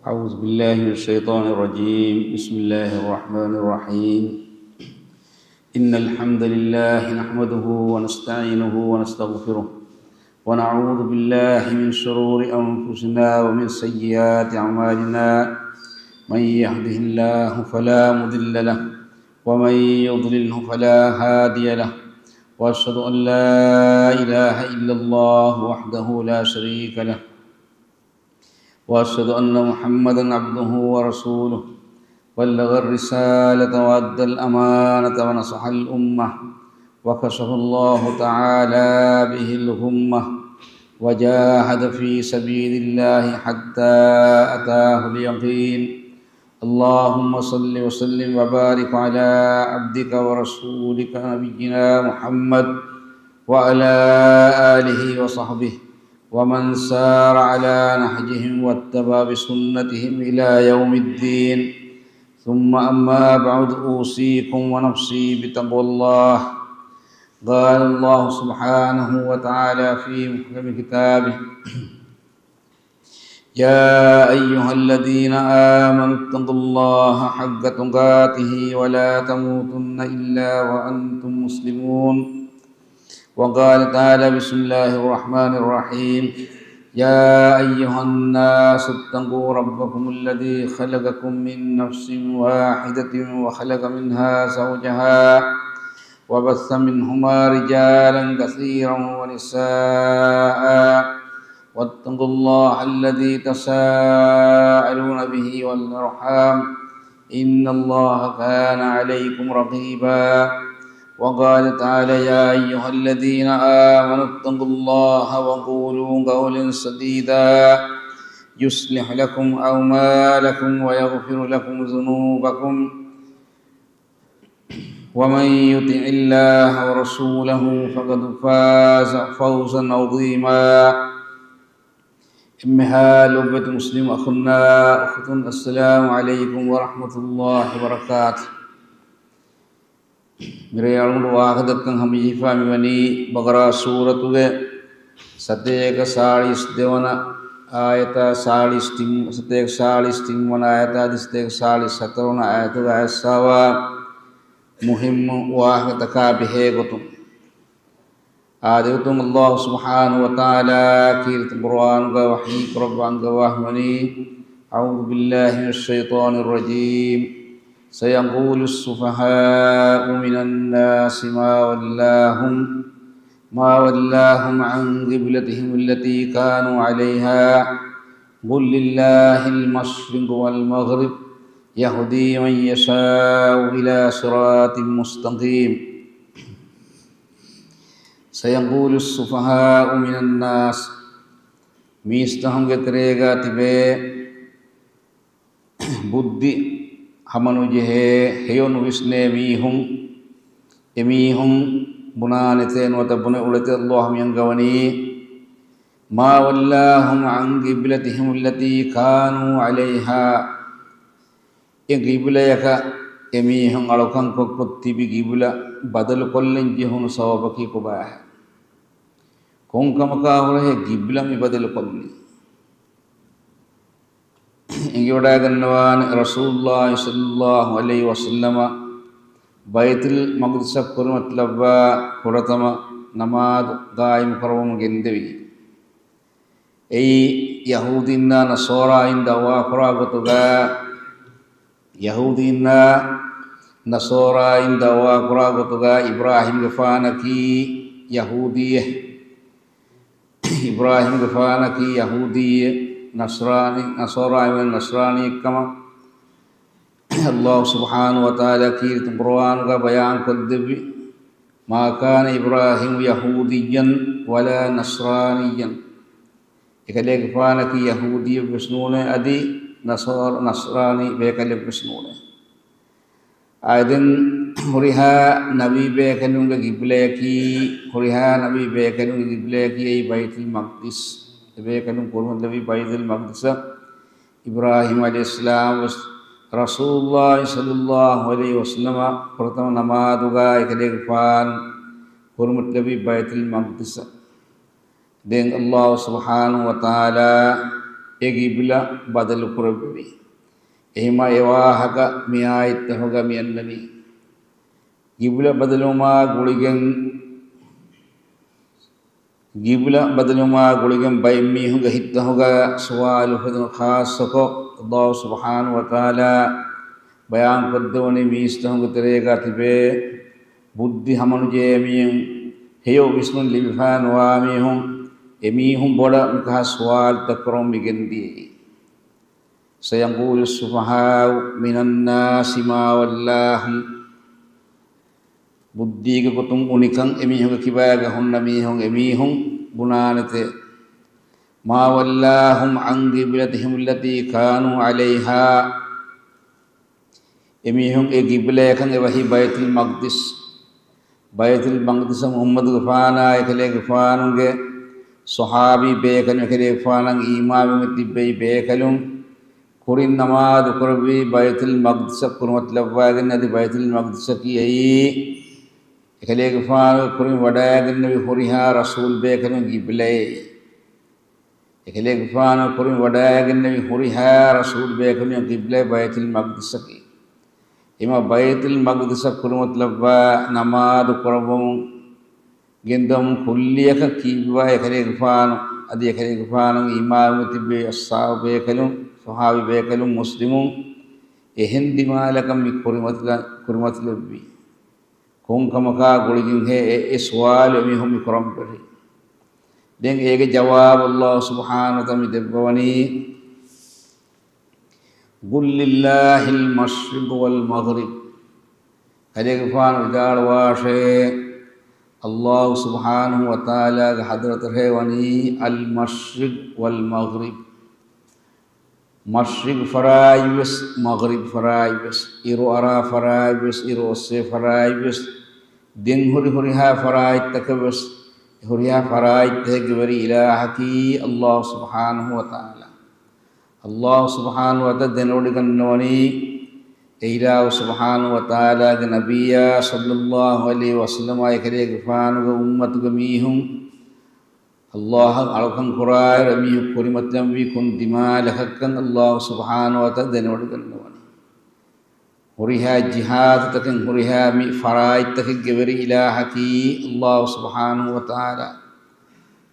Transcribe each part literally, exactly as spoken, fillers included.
أعوذ بالله من الشيطان الرجيم. بسم الله الرحمن الرحيم. إن الحمد لله نحمده ونستعينه ونستغفره، ونعوذ بالله من شرور أنفسنا ومن سيئات أعمالنا. من يهده الله فلا مضل له، ومن يضلله فلا هادي له، وأشهد أن لا إله إلا الله وحده لا شريك له، وأشهد أن محمدا عبده ورسوله، بلغ الرسالة وأدى الأمانة ونصح الأمة، وكشف الله تعالى به الغمة، وجاهد في سبيل الله حتى أتاه اليقين. اللهم صل وسلم وبارك على عبدك ورسولك نبينا محمد وعلى آله وصحبه ومن سار على نهجهم واتبع بسنتهم إلى يوم الدين. ثم أما بعد، أوصيكم ونفسي بتقوى الله. قال الله سبحانه وتعالى في محكم كتابه: يا أيها الذين آمنوا اتقوا الله حق تقاته ولا تموتن إلا وأنتم مسلمون. وقال تعالى: بسم الله الرحمن الرحيم. يا أيها الناس اتقوا ربكم الذي خلقكم من نفس واحدة وخلق منها زوجها وبث منهما رجالا كثيرا ونساء، واتقوا الله الذي تساءلون به والأرحام، إن الله كان عليكم رقيبا. وقال تعالى: يا أيها الذين آمنوا اتقوا الله وقولوا قولا سديدا، يصلح لكم أعمالكم ويغفر لكم ذنوبكم، ومن يطع الله ورسوله فقد فاز فوزا عظيما. އެންމެހާ ލޮބުވެތި މުސްލިމް އަޚުންނާ އުޚުތުން، އައްސަލާމު ޢަލައިކުމް ވަރަޙްމަތުﷲި ވަބަރަކާތު. މިރޭ އަޅުގަނޑު ވާހަކަދައްކަން ހަމަޖެހިފާ މިވަނީ ބަޤަރާ ސޫރަތުގެ ސަތޭކަ ސާޅީސް ދެވަނަ އާޔަތާ ސާޅީސް ތިން، ސަތޭކަ ސާޅީސް ތިން ވަނަ އާޔަތާ އަދި ސަތޭކަ ސާޅީސް ހަތަރު ވަނަ އާޔަތުގައި އައްސާވާ މުހިއްމު ވާހަކަތަކާ ބެހޭ ގޮތުން. އާދެވިތުން ﷲ ސުބްޙާނަހޫ ވަތަޢާލާ ކީރިތި ޤުރުއާނުގަ ވަޙީ ކުރައްވާ އަންގަވާ ހުންނަނީ: أعوذ بالله من الشيطان الرجيم. سيقول السفهاء من الناس ما ولاهم، ما ولاهم عن قبلتهم التي كانوا عليها. قل لله المشرق والمغرب، يهدي من يشاء إلى صراط مستقيم. سيقول السفهاء من الناس، މީސްތަހުންގެ ތެރޭގަ ތިބޭ ބުއްދި ހަމަނުޖެހޭ، ހެޔޮ ނުވިސްނޭ މީހުން، އެމީހުން ބުނާނެތޭ ނުވަތަ ބުނެ އުޅެތޭ ﷲ މި އަންގަވަނީ، ما ولاهم عن قبلتهم التي كانوا عليها. އެ ގިބްލަޔަކަށް އެމީހުން އަޅުކަންކޮށްކޮށް ތިބި ގިބްލަ ބަދަލުކޮށްލަން ޖެހުނު ސަބަބަކީ ކޮބާހޭ؟ ކޮންކަމަކާ ހުރެހޭ ގިބްލަ މި ބަދަލުކޮށްލީ؟ އެނގިވަޑައިގަންނަވާނެ، ރަސޫލުﷲ ޞައްލަﷲު ޢަލައިހި ވަސައްލަމަ ބައިތުލް މަޤްދިސަށް ކުރިމަތިލައްވާ ފުރަތަމަ ނަމާދު ޤާއިމު ކުރަވަމުން ގެންދެވީ. އެއީ ޔަހޫދީންނާ ނަޞާރާއިން ދަޢުވާކުރާ ގޮތުގަ، ޔަހޫދީންނާ ނަޞާރާއިން ދަޢުވާކުރާ ގޮތުގަ އިބްރާހީމްގެފާނަކީ ޔަހޫދީއެއް. އިބްރާހީމްގެފާނަކީ ޔަހޫދީއެއް، ނަޞްރާނީ، ނަޞާރާއިން ނަޞްރާނީއެއްކަމަށް ﷲ ސުބްޙާނަހޫ ވަތަޢާލާ ކީރިތި ޤުރުއާނުގަ ބަޔާންކޮށްދެއްވި، ما كان إبراهيم يهوديا ولا نصرانيا. އެކަލޭގެފާނަކީ ޔަހޫދީއެއްވެސް ނޫނޭ، އަދި ނަޞާރަ، ނަޞްރާނީ ބޭކަލެއްވެސް ނޫނޭ. އާދެން ހުރިހާ ނަބީ ބޭކަލުންގެ ގިބްލަޔަކީ، ހުރިހާ ނަބީ ބޭކަލުންގެ ގިބްލަޔަކީ އެއީ ބައިތުލް މަޤްދިސް. އެބޭކަލުން ކުރުމަށް ލެއްވި ބައިތުލް މަޤްދިސަށް އިބްރާހީމް ޢަލައިހިއްސަލާމް ވެސް ރަސޫލުﷲ ޞައްލަﷲު ޢަލައިހި ވަސައްލަމަ ފުރަތަމަ ނަމާދުގަ އެކަލޭގެފާން ކުރުމަށް ލެއްވި ބައިތުލް މަޤްދިސަށް. ދެން ﷲ ސުބްޙާނަހޫ ވަތަޢާލާ އެ ގިބްލަ ބަދަލު ކުރެއްވި. އެހެންމާ އެ ވާހަކަ މި އާޔަތްތަކުގަ މި އަންނަނީ. ގިބްލަ ބަދަލުވުމާ ގުޅިގެން، ގިބްލަ ބަދަލުވުމާ ގުޅިގެން ބައެއް މީހުންގެ ހިތްތަކުގަ ސުވާލު އުފެދުނު، ޚާއްޞަކޮށް ﷲ ސުބްޙާނަހޫ ވަތަޢާލާ ބަޔާންކޮށްދެވުނީ މީސްތަކުންގެ ތެރޭގަ ތިބޭ ބުއްދި ހަމަނުޖެހޭ މީހުން، ހެޔޮ ވިސްނުން ލިބިފައި ނުވާ މީހުން، އެމީހުން ބޮޑަށް މިކަހަލަ ސުވާލުތައް ކުރަމުން މި ގެންދިޔައީ. سيقول السفهاء من الناس ما ولاهم. ބުއްދީގެ ގޮތުން އުނިކަން އެމީހުންގެ ކިބާގަ ހުންނަ މީހުން، އެމީހުން ބުނާނެތެ، ما ولاهم عن قبلتهم التي كانوا عليها. އެމީހުން އެ ގިބްލަޔަކަށް އެބަހީ ބައިތުލް މަޤްދިސް. ބައިތުލް މަޤްދިސަށް މުޙައްމަދުގެފާނާ އެކަލޭގެފާނުގެ ޞަޙާބީ ބޭކަލުން އެކަލޭގެފާނަށް އީމާންވެ ތިއްބެވި ބޭކަލުން ކުރިން ނަމާދު ކުރެއްވީ ބައިތުލް މަޤްދިސަށް ކުރިމަތިލައްވާގެން. އަދި ބައިތުލް މަޤްދިސަކީ އެއީ އެކަލޭގެފާނުގެ ކުރިން ވަޑައިގެންނެވި ހުރިހާ ރަސޫލް ބޭކަލުން ގިބްލައެއް. އެކަލޭގެފާނު ކުރިން ވަޑައިގެންނެވި ހުރިހާ ރަސޫލް ބޭކަލުން ގިބްލައެއް ބައިތުލް މަޤްދިސަކީ. އެމަ ބައިތުލް މަޤްދިސަށް ކުރިމަތިލައްވާ ނަމާދު ކުރައްވަމުން ގެންދަވަމުން ކުއްލިއަކަށް ކީއްވާ އެކަލޭގެފާނު އަދި އެކަލޭގެފާނު އީމާންވެ ތިއްބެވި އަޞްޙާބު ބޭކަލުން، ޞަޙާބީ ބޭކަލުން، މުސްލިމުން އެހެން ދިމާލަކަށް މި ކުރިމަތިލަ-، ކުރިމަތިލެއްވީ؟ ކޮންކަމަކާ ގުޅިގެންހޭ އެ، އެ ސުވާލު އެމީހުން މި ކުރަން ބެހޭ؟ ދެން އޭގެ ޖަވާބު ﷲ ސުބްޙާނަހޫ ވަތަޢާލާ މި ދެއްވަވަނީ، قل لله المشرق والمغرب. ކަލޭގެފާނު ވިދާޅުވާށޭ، ﷲ ސުބްޙާނަހޫ ވަތަޢާލާގެ ޙަޟްރަތަށޭ ވަނީ المشرق والمغرب. މަޝްރިޤު ފަރާތްވެސް، މަޣްރިބު ފަރާތްވެސް، އިރު އަރާ ފަރާތްވެސް، އިރު އޮއްސޭ ފަރާތްވެސް، ދެން ހުރި ހުރިހާ ފަރާތްތަކަށްވެސް، ހުރިހާ ފަރާތްތަކެއްގެ ވެރި އިލާހަކީ ﷲ ސުބްޙާނަހޫ ވަތަޢާލާ. ﷲ ސުބްޙާނަހޫ ވަތަޢާލާ ދެނެވޮޑިގަންނަވަނީ، އެ އިލާހު ސުބްޙާނަހޫ ވަތަޢާލާގެ ނަބިއްޔާ ޞައްލައްލާހު ޢަލައިހި ވަސައްލަމާ އެކަލޭގެފާނުގެ އުއްމަތުގެ މީހުން، ﷲ އަށް އަޅުކަން ކުރާއިރު އެމީހުން ކުރިމަތިލަންވީ ކޮން ދިމާލަކަށްކަން ﷲ ސުބްޙާނަހޫ ވަތަޢާލާ ދެނެވޮޑިގަންނަވަނީ. ހުރިހާ ޖިހާދުތަކެއް، ހުރިހާ މި ފަރާތްތަކެއްގެ ވެރި އިލާހަކީ ﷲ ސުބްޙާނަހޫ ވަތަޢާލާ.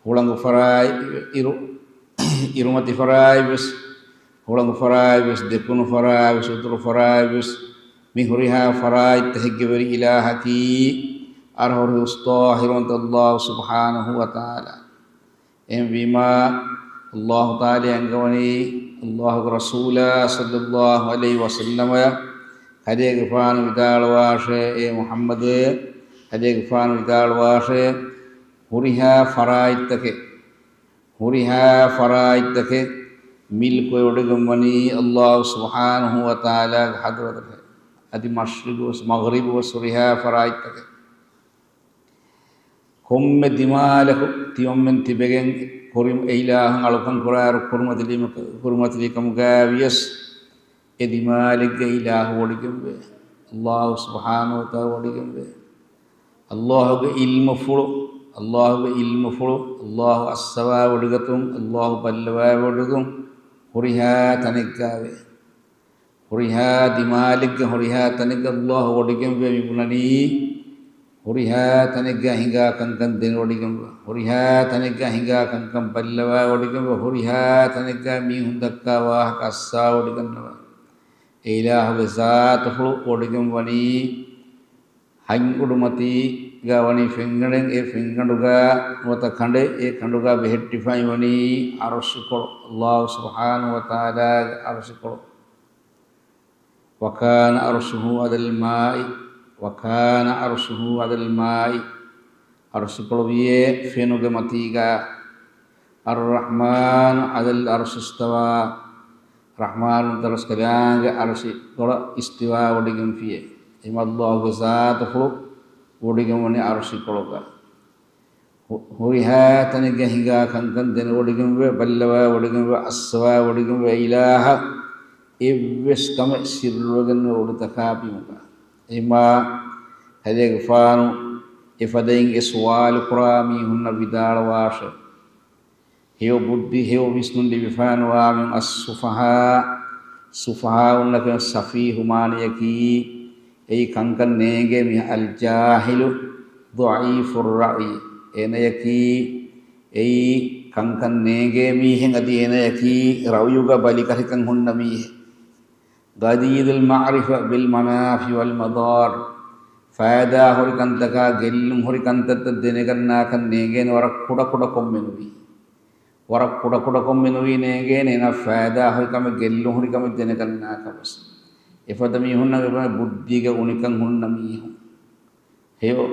ހުޅަނގު ފަރާތް، އިރު، އިރުމަތި ފަރާތްވެސް، ހުޅަނގު ފަރާތްވެސް، ދެކުނު ފަރާތްވެސް، އުތުރު ފަރާތްވެސް، މި ހުރިހާ ފަރާތްތަކެއްގެ ވެރި އިލާހަކީ އަރަހުރި އުސްތާހިރުވަންތަ ﷲ ސުބްޙާނަހޫ ވަތަޢާލާ. އެހެންވީމާ، ﷲ ތަޢާލާ އަންގަވަނީ، ﷲގެ ރަސޫލާ ޞައްލައްލާހު ޢަލައިހި ވަސައްލަމަޔަށް، ކަލޭގެފާނު ވިދާޅުވާށޭ، އޭ މުޙައްމަދޭ، ކަލޭގެފާނު ވިދާޅުވާށޭ، ހުރިހާ ފަރާތްތަކެއް، ހުރިހާ ފަރާތްތަކެއް މިލްކުވެވޮޑިގެންވަނީ ﷲ ސުބްޙާނަހޫ ވަތަޢާލާގެ ޙަޟްރަތަށޭ. އަދި މަޝްރިޤުވެސް، މަޣްރިބުވެސް ހުރިހާ ފަރާތްތަކެއް. ކޮންމެ ދިމާލަކު ތިމަންމެން ތިބެގެން ކުރި-، އެ އިލާހުން އަޅުކަން ކުރާއިރު ކުރިމަތިލީމަ-، ކުރިމަތިލީ ކަމުގައި ވިޔަސް، އެ ދިމާލެއްގަ އިލާހު ވޮޑިގެންވޭ. ﷲ ސުބްޙާނަހޫ ވަތަޢާލާ ވޮޑިގެންވޭ. ﷲގެ ޢިލްމުފުޅު، ﷲގެ ޢިލްމުފުޅު، ﷲ އައްސަވާ ވޮޑިގަތުން، ﷲ ބައްލަވާ ވޮޑިގަތުން ހުރިހާ ތަނެއްގައިވޭ. ހުރިހާ ދިމާލެއްގެ ހުރިހާ ތަނެއްގަ ﷲ ވޮޑިގެންވޭ މި ބުނަނީ. ހުރިހާ ތަނެއްގަ ހިނގާ ކަންކަން ދެނެވޮޑިގެންވޭ. ހުރިހާ ތަނެއްގަ ހިނގާ ކަންކަން ބައްލަވާ ވޮޑިގެންވޭ. ހުރިހާ ތަނެއްގަ މީހުން ދައްކާ ވާހަކަ އައްސާ ވޮޑިގަންނަވާ. އެ އިލާހުގެ ޒާތުފުޅު ވޮޑިގެންވަނީ ހަތް އުޑުމަތީގަ ވަނީ ފެންގަނޑެއް، އެ ފެންގަނޑުގަ ނުވަތަ ކަނޑެއް، އެ ކަނޑުގަ ބެހެއްޓިފައި ވަނީ ޢަރުޝުކޮޅު، ﷲ ސުބްޙާނަހޫ ވަތަޢާލާގެ ޢަރުޝުކޮޅު. وكان عرشه على الماء، وكان عرشه على الماء، ޢަރުޝުކޮޅު ވިޔޭ ފެނުގެ މަތީގަ. الرحمن على العرش استوى، ރަޙްމާނު ދަރުސްކަލާނގެ ޢަރުޝިކޮޅަށް އިސްތިވާ ވޮޑިގެންފިޔޭ. އެހެން ﷲގެ ޒާތުފުޅު ވޮޑިގެންވަނީ ޢަރުޝިކޮޅުގަ. ހު-، ހުރިހާ ތަނެއްގަ ހިނގާ ކަންކަން ދެނެވޮޑިގެންވޭ، ބައްލަވާ ވޮޑިގެންވޭ، އައްސަވާ ވޮޑިގެންވޭ އިލާހަށް އެއްވެސް ކަމެއް ސިއްރުވެގެން ނުވޭ އުޑުތަކާ ބިމުގަ. އެހެންމާ ކަލޭގެފާނު އެފަދައިން އެ ސުވާލު ކުރާ މީހުންނަށް ވިދާޅުވާށޭ. ހެޔޮ ބުއްދި، ހެޔޮ ވިސްނުން ލިބިފާނުވާމެން. އައްސުފަހާ، ސުފަހާ އުންނަކަން ސަފީހު މާނަޔަކީ، އެއީ ކަންކަން ނޭނގޭ މީހާ. އަލްޖާހިލު ޟަޢީފުއްރައުޔި، އޭނަޔަކީ، އެއީ ކަންކަން ނޭނގޭ މީހެއް، އަދި އޭނަޔަކީ ރައުޔުގަ ބަލިކަށިކަން ހުންނަ މީހެއް. ޣަލީޡުލް މަޢްރިފަ ބިލް މަނާފިޢި ވަލް މަޟާރް، ފައިދާ ހުރި ކަންތަކާ ގެއްލުން ހުރި ކަންތައްތައް ދެނެގަންނާކަން ނޭނގޭނެ ވަރަށް ކުޑަކުޑަކޮށް މެނުވީ. ވަރަށް ކުޑަކުޑަކޮށް މެނުވީ ނޭނގޭނެ، އޭނާ ފައިދާ ހުރި ކަމެއް ގެއްލުން ހުރި ކަމެއް ދެނެގަންނާކަން ވެސް. އެފަދަ މީހުންނަށް އެބަ ބުއްދީގެ އުނިކަން ހުންނަ މީހުން. ހެޔޮ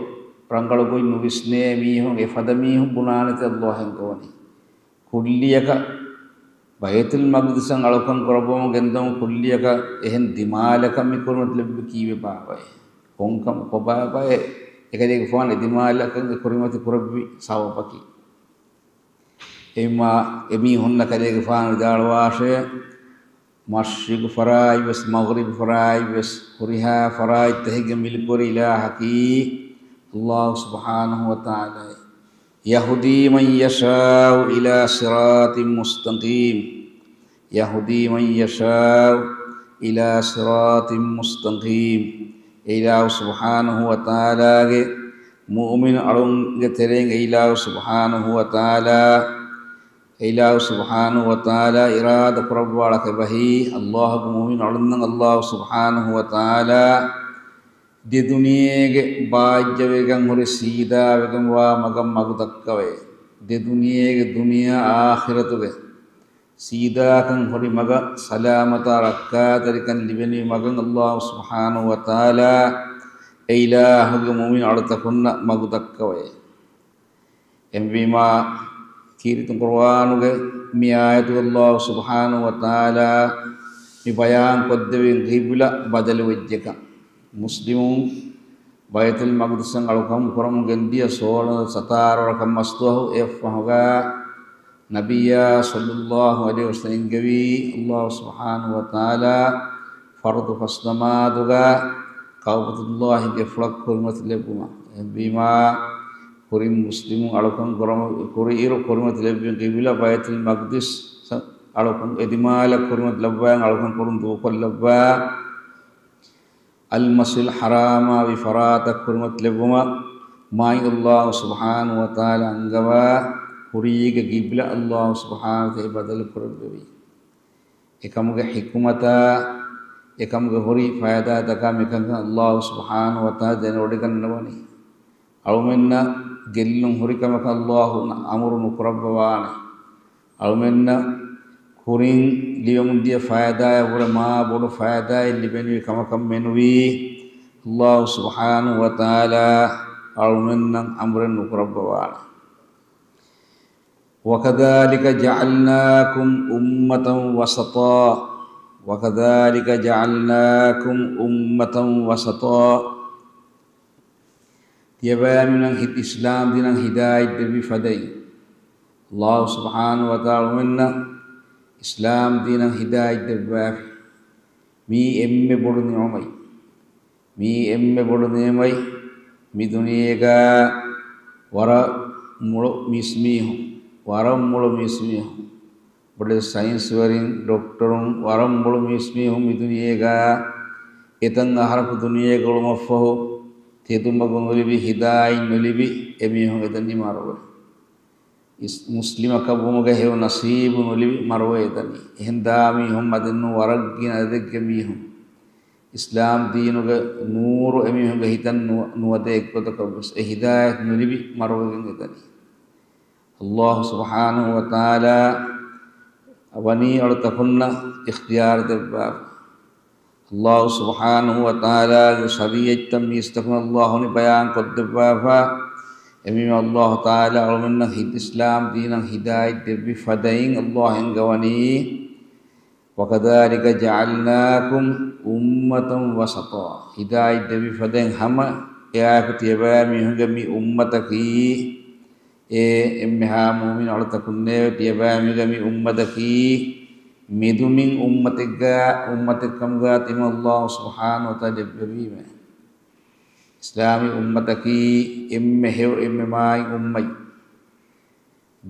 ރަނގަޅު ގޮތް ނުވިސްނޭ މީހުން، އެފަދަ މީހުން ބުނާނެތެ ﷲ އެންގަވަނީ. ކުއްލިއަކަށް ބައިތުލް މަގްދިސަށް އަޅުކަން ކުރައްވަމުން ގެންދަމުން ކުއްލިއަކަށް އެހެން ދިމާލަކަށް މި ކުރިމަތި ލެއްވި ކީއްވެ ބާވައޭ؟ ކޮންކަމަށް ކޮބާބައޭ އެކަލޭގެފާނު އެ ދިމާލަކަށް އެ ކުރިމަތި ކުރެއްވި ސަބަބަކީ؟ އެއިމާ އެމީހުންނަށް ކަލޭގެފާނު ވިދާޅުވާށޭ، މަޝްރިޤު ފަރާތްވެސް، މަޣްރިބު ފަރާތްވެސް، ހުރިހާ ފަރާތްތަކެއްގެ މިލްކުވެރި އިލާހަކީ ﷲ ސުބްޙާނަހޫ ވަތަޢާލާއޭ. يهدي من يشاء إلى صراط مستقيم. يهدي من يشاء إلى صراط مستقيم. އެ އިލާހު ސުބްޙާނަހޫ ވަތަޢާލާގެ މުއުމިނު އަޅުންގެ ތެރެއިން އެ އިލާހު ސުބްޙާނަހޫ ވަތަޢާލާ، އެ އިލާހު ސުބްޙާނަހޫ ވަތަޢާލާ އިރާދަ ކުރައްވާ އަޅަކަށް އެބަހީ، ﷲ ގެ މުއުމިނު އަޅުންނަށް ﷲ ސުބްޙާނަހޫ ވަތަޢާލާ ދެ ދުނިޔޭގެ ބާއްޖަވެގެން ހުރި ސީދާވެގެންވާ މަގަށް މަގު ދައްކަވައޭ. ދެ ދުނިޔޭގެ ދުނިޔެ އާޚިރަތުގެ ސީދާކަން ހުރި މަގަށް ސަލާމަތާ ރައްކާތެރިކަން ލިބެނިވި މަގަށް ﷲ ސުބްޙާނަހޫ ވަތަޢާލާ އެ އިލާހުގެ މުއުމިނު އަޅުތަކުންނަށް މަގު ދައްކަވައޭ. އެހެންވީމާ، ކީރިތި ޤުރުއާނުގެ މި އާޔަތުގައި ﷲ ސުބްޙާނަހޫ ވަތަޢާލާ މި ބަޔާން ކޮށްދެއްވި ޤިބްލަ ބަދަލުވެއްޖެކަން. މުސްލިމުން ބައިތުލް މަޤްދިސަށް އަޅުކަން ކުރަމުން ގެންދިޔަ ސޯޅަ ސަތާރަ ވަރަކަށް މަސްދުވަހު އެއަށްފަހުގަ ނަބިއްޔާ ޞައްލައްލާހު ޢަލައިހި ވަސައްލަމް އެންގެވީ، ﷲ ސުބްޙާނަހޫ ވަތަޢާލާ ފަރުޟު ފަސް ނަމާދުގަ ކަޢުބަތުﷲގެ ފުޅަށް ކުރިމަތި ލެއްވުމަށް. އެހެންވީމާ، ކުރިން މުސްލިމުން އަޅުކަން ކުރަމު، ކުރިއިރު ކުރިމަތި ލެއްވި ޤިބްލަ ބައިތުލް މަޤްދިސް އަޅުކަން އެދިމާލަށް ކުރިމަތި ލައްވާ، އަޅުކަން ކުރުން ދޫކޮށްލައްވާ، އަލްމަސްޖިދުލް ޙަރާމާ ވި ފަރާތަށް ކުރިމަތި ލެއްވުމަށް މާތް ﷲ ސުބްޙާނަހޫ ވަތަޢާލާ އަންގަވާ ކުރީގެ ޤިބްލަ ﷲ ސުބްޙާނަހޫ ވަތަޢާލާ ބަދަލު ކުރެއްވެވީ. އެކަމުގެ ޙިކުމަތާ، އެކަމުގެ ހުރި ފައިދާތަކާ މިކަންކަން ﷲ ސުބްޙާނަހޫ ވަތަޢާލާ ދެނެވޮޑިގަންނަވަނީ. އަޅުމެންނަށް ގެއްލުން ހުރި ކަމަކަށް ﷲ އަމުރު ނުކުރައްވަވާނެ. އަޅުމެންނަށް ކުރިން ލިބެމުންދިޔަ ފައިދާއަށްވުރެ މާ ބޮޑު ފައިދާއެއް ލިބެނިވި ކަމަކަށް މެނުވީ، ﷲ ސުބްޙާނަހޫ ވަތަޢާލާ އަޅުމެންނަށް އަމުރެއް ނުކުރައްވަވާނެ. وكذلك جعلناكم أمة وسطا. وكذلك جعلناكم أمة وسطا. ތިޔަބައިމީހުންނަށް ހި-، އިސްލާމް ދީނަށް ހިދާޔަތް ދެއްވި ފަދައިން، ﷲ ސުބްޙާނަހޫ ވަތަޢާލާ އަޅުމެންނަށް އިސްލާމް ދީނަށް ހިދާޔަތް ދެއްވާފި. މީ އެންމެ ބޮޑު ނިޢުމަތް. މީ އެންމެ ބޮޑު ނިޢުމަތް. މި ދުނިޔޭގަ ވަރަށް މޮޅު މީސްމީހުން، ވަރަށް މޮޅު މީސްމީހުން، ބޮޑެތި ސައިންސްވެރިން، ޑޮކްޓަރުން، ވަރަށް މޮޅު މީސްމީހުން މި ދުނިޔޭގަ އެތަން އަހަރަކު ދުނިޔޭގަ އުޅުމަށްފަހު، ތެދުމަގު ނުލިބި، ހިދާޔަތް ނުލިބި އެމީހުން އެދަނީ މަރުވެ. އިސް-، މުސްލިމަކަށްވުމުގެ ހެޔޮ ނަސީބު ނުލިބި މަރުވެ އެދަނީ. އެހެން ދާ މީހުން މަދެއްނު، ވަރަށް ގިނަ އަދަދެއްގެ މީހުން. އިސްލާމް ދީނުގެ ނޫރު އެމީހުންގެ ހިތަށް ނު-، ނުވަދޭ އެއްގޮތަކަށްވެސް އެ ހިދާޔަތް ނުލިބި މަރުވެގެން އެދަނީ. ﷲ ސުބްޙާނަހޫ ވަތަޢާލާ ވަނީ އަޅުތަކުންނަށް އިޚްތިޔާރު ދެއްވާފަ. ﷲ ސުބްޙާނަހޫ ވަތަޢާލާގެ ޝަރީޢަތްތައް މީސްތަކުން ﷲ ވަނީ ބަޔާން ކޮށްދެއްވާފަ. އެމީމަ ﷲ ތަޢާލާ އަޅުމެންނަށް ހި-، އިސްލާމް ދީނަށް ހިދާޔަތް ދެއްވި ފަދައިން ﷲ އެންގަވަނީ، وكذلك جعلناكم أمة وسطا. ހިދާޔަތް ދެއްވި ފަދައިން ހަމަ އެއާއެކު ތިޔަބައިމީހުންގެ މި އުއްމަތަކީ، އޭ އެންމެހާ މުއުމިނު އަޅުތަކުންނޭވެ! ތިޔަބައިމީހުންގެ މި އުއްމަތަކީ މެދުމިން އުއްމަތެއްގަ، އުއްމަތެއްކަމުގަ ތިމަން ﷲ ސުބްޙާނަހޫ ވަތަޢާލާ ލެއްވެވީމެވެ. އިސްލާމީ އުއްމަތަކީ އެންމެ ހެޔޮ އެންމެ މާތް އުއްމަތް.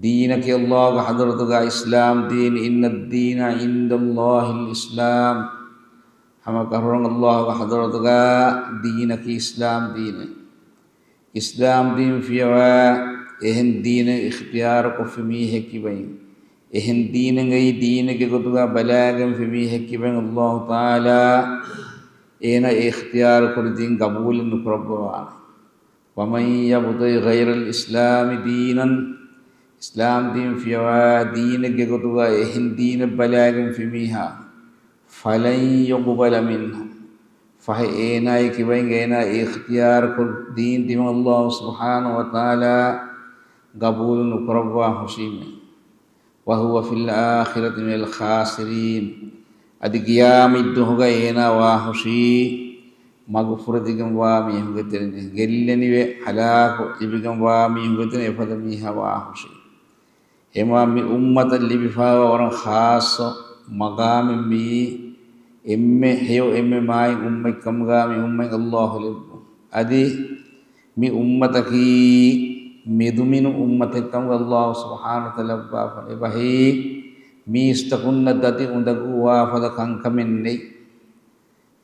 ދީނަކީ ﷲގެ ޙަޟްރަތުގަ އިސްލާމް ދީން، إن الدين عند الله الإسلام. ހަމަ ކަށަވަރުން ﷲގެ ޙަޟްރަތުގަ ދީނަކީ އިސްލާމް ދީނެއް. އިސްލާމް ދީން ފިޔަވާ އެހެން ދީނެއް އިޚްތިޔާރުކޮށްފި މީހެއް ކިބައިން، އެހެން ދީނެއްގައި ދީނެއްގެ ގޮތުގަ ބަލާގެންފި މީހެއް ކިބައިން ﷲ ތަޢާލާ އޭނަ އެ އިޚްތިޔާރުކުރި ދީން ގަބޫލެއް ނުކުރައްވަވާނެ. ومن يبتغ غير الإسلام دينا، އިސްލާމް ދީން ފިޔަވާ ދީނެއްގެ ގޮތުގަ އެހެން ދީނެއް ބަލާގެންފި މީހާ، فلن يقبل منه، ފަހެ އޭނާއި ކިބައިން އޭނާ އިޚްތިޔާރުކޮށް ދީން ދިމަ ﷲ ސުބްޙާނަހޫ ވަތަޢާލާ ގަބޫލު ނުކުރައްވާ ހުށީމޭ. وهو في الآخرة من الخاسرين، އަދި ޤިޔާމަތްދުވަހުގަ އޭނާ ވާހުށީ މަގުފުރެދިގެންވާ މީހުންގެ ތެރެއިން، ގެއްލެނިވެ ހަލާކު ލިބިގެންވާ މީހުންގެ ތެރެއިން އެފަދަ މީހާ ވާހުށީ. އެމާ މި އުއްމަތަށް ލިބިފައިވާ ވަރަށް ޚާއްޞަ މަގާމެއް މިއީ. އެންމެ ހެޔޮ އެންމެ މާތް އުއްމަތް ކަމުގަ މި އުއްމަތް ﷲ ލެއްވުން. އަދި މި އުއްމަތަކީ މެދުމިނު އުއްމަތެއް ކަމުގަ ﷲ ސުބްޙާނަހޫ ވަތަޢާލާ ލައްވާފަ އެބަހީ، މީސްތަކުންނަށް ދަތި އުނދަގޫވާ ފަދަ ކަންކަމެއް ނެތް.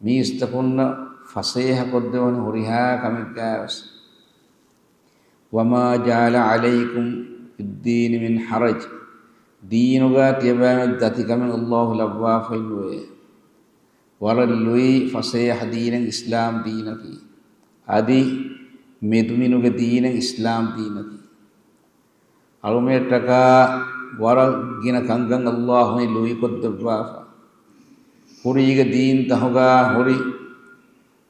މީސްތަކުންނަށް ފަސޭހަކޮށްދެވުނު ހުރިހާ ކަމެއްގައިވެސް. وما جعل عليكم في الدين من حرج، ދީނުގަ ތިޔަބައިމެދު ދަތިކަމެއް ﷲ ލައްވާފައެއް ނުވޭ. ވަރަށް ލުއި ފަސޭހަ ދީނެއް އިސްލާމް ދީނަކީ. އަދި މެދުމިނުގެ ދީނެއް އިސްލާމް ދީނަކީ. އަޅުމެއްޓަކާ ވަރަށް ގިނަ ކަންކަން ﷲ ލުއިކޮށްދެއްވާފަ. ކުރީގެ ދީންތަހުގަ ހުރި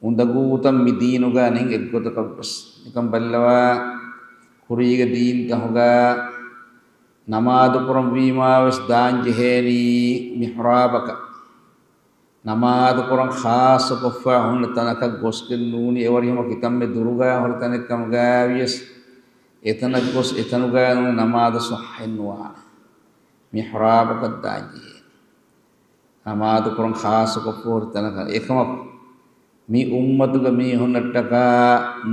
އުނދަގޫތައް މި ދީނުގަ ނެތް އެއްގޮތަކަށްވެސް. ނިކަން ބައްލަވާ، ކުރީގެ ދީންތަހުގަ ނަމާދު ކުރަންވީމާވެސް ދާންޖެހޭނީ މިޙްރާބަކަށް. ނަމާދު ކުރަން ޚާއްޞަކޮށްފަ ހުންނަ ތަނަކަށް ގޮސްގެން ނޫނީ، އެވަރިހަމަ ކިތަންމެ ދުރުގަ ހުރި ތަނެއް ކަމުގައިވިޔަސް، އެތަނަށް ގޮސް އެތަނުގަ ނޫނީ ނަމާދު ޞައްޙައެއް ނުވާނެ. މިޙްރާބަކަށް ދާންޖެހޭ. ނަމާދު ކުރަން ޚާއްޞަކޮށްފަ ހުރި ތަނަކަށް. އެކަމަކު، މި އުއްމަތުގެ މީހުންނަށްޓަކާ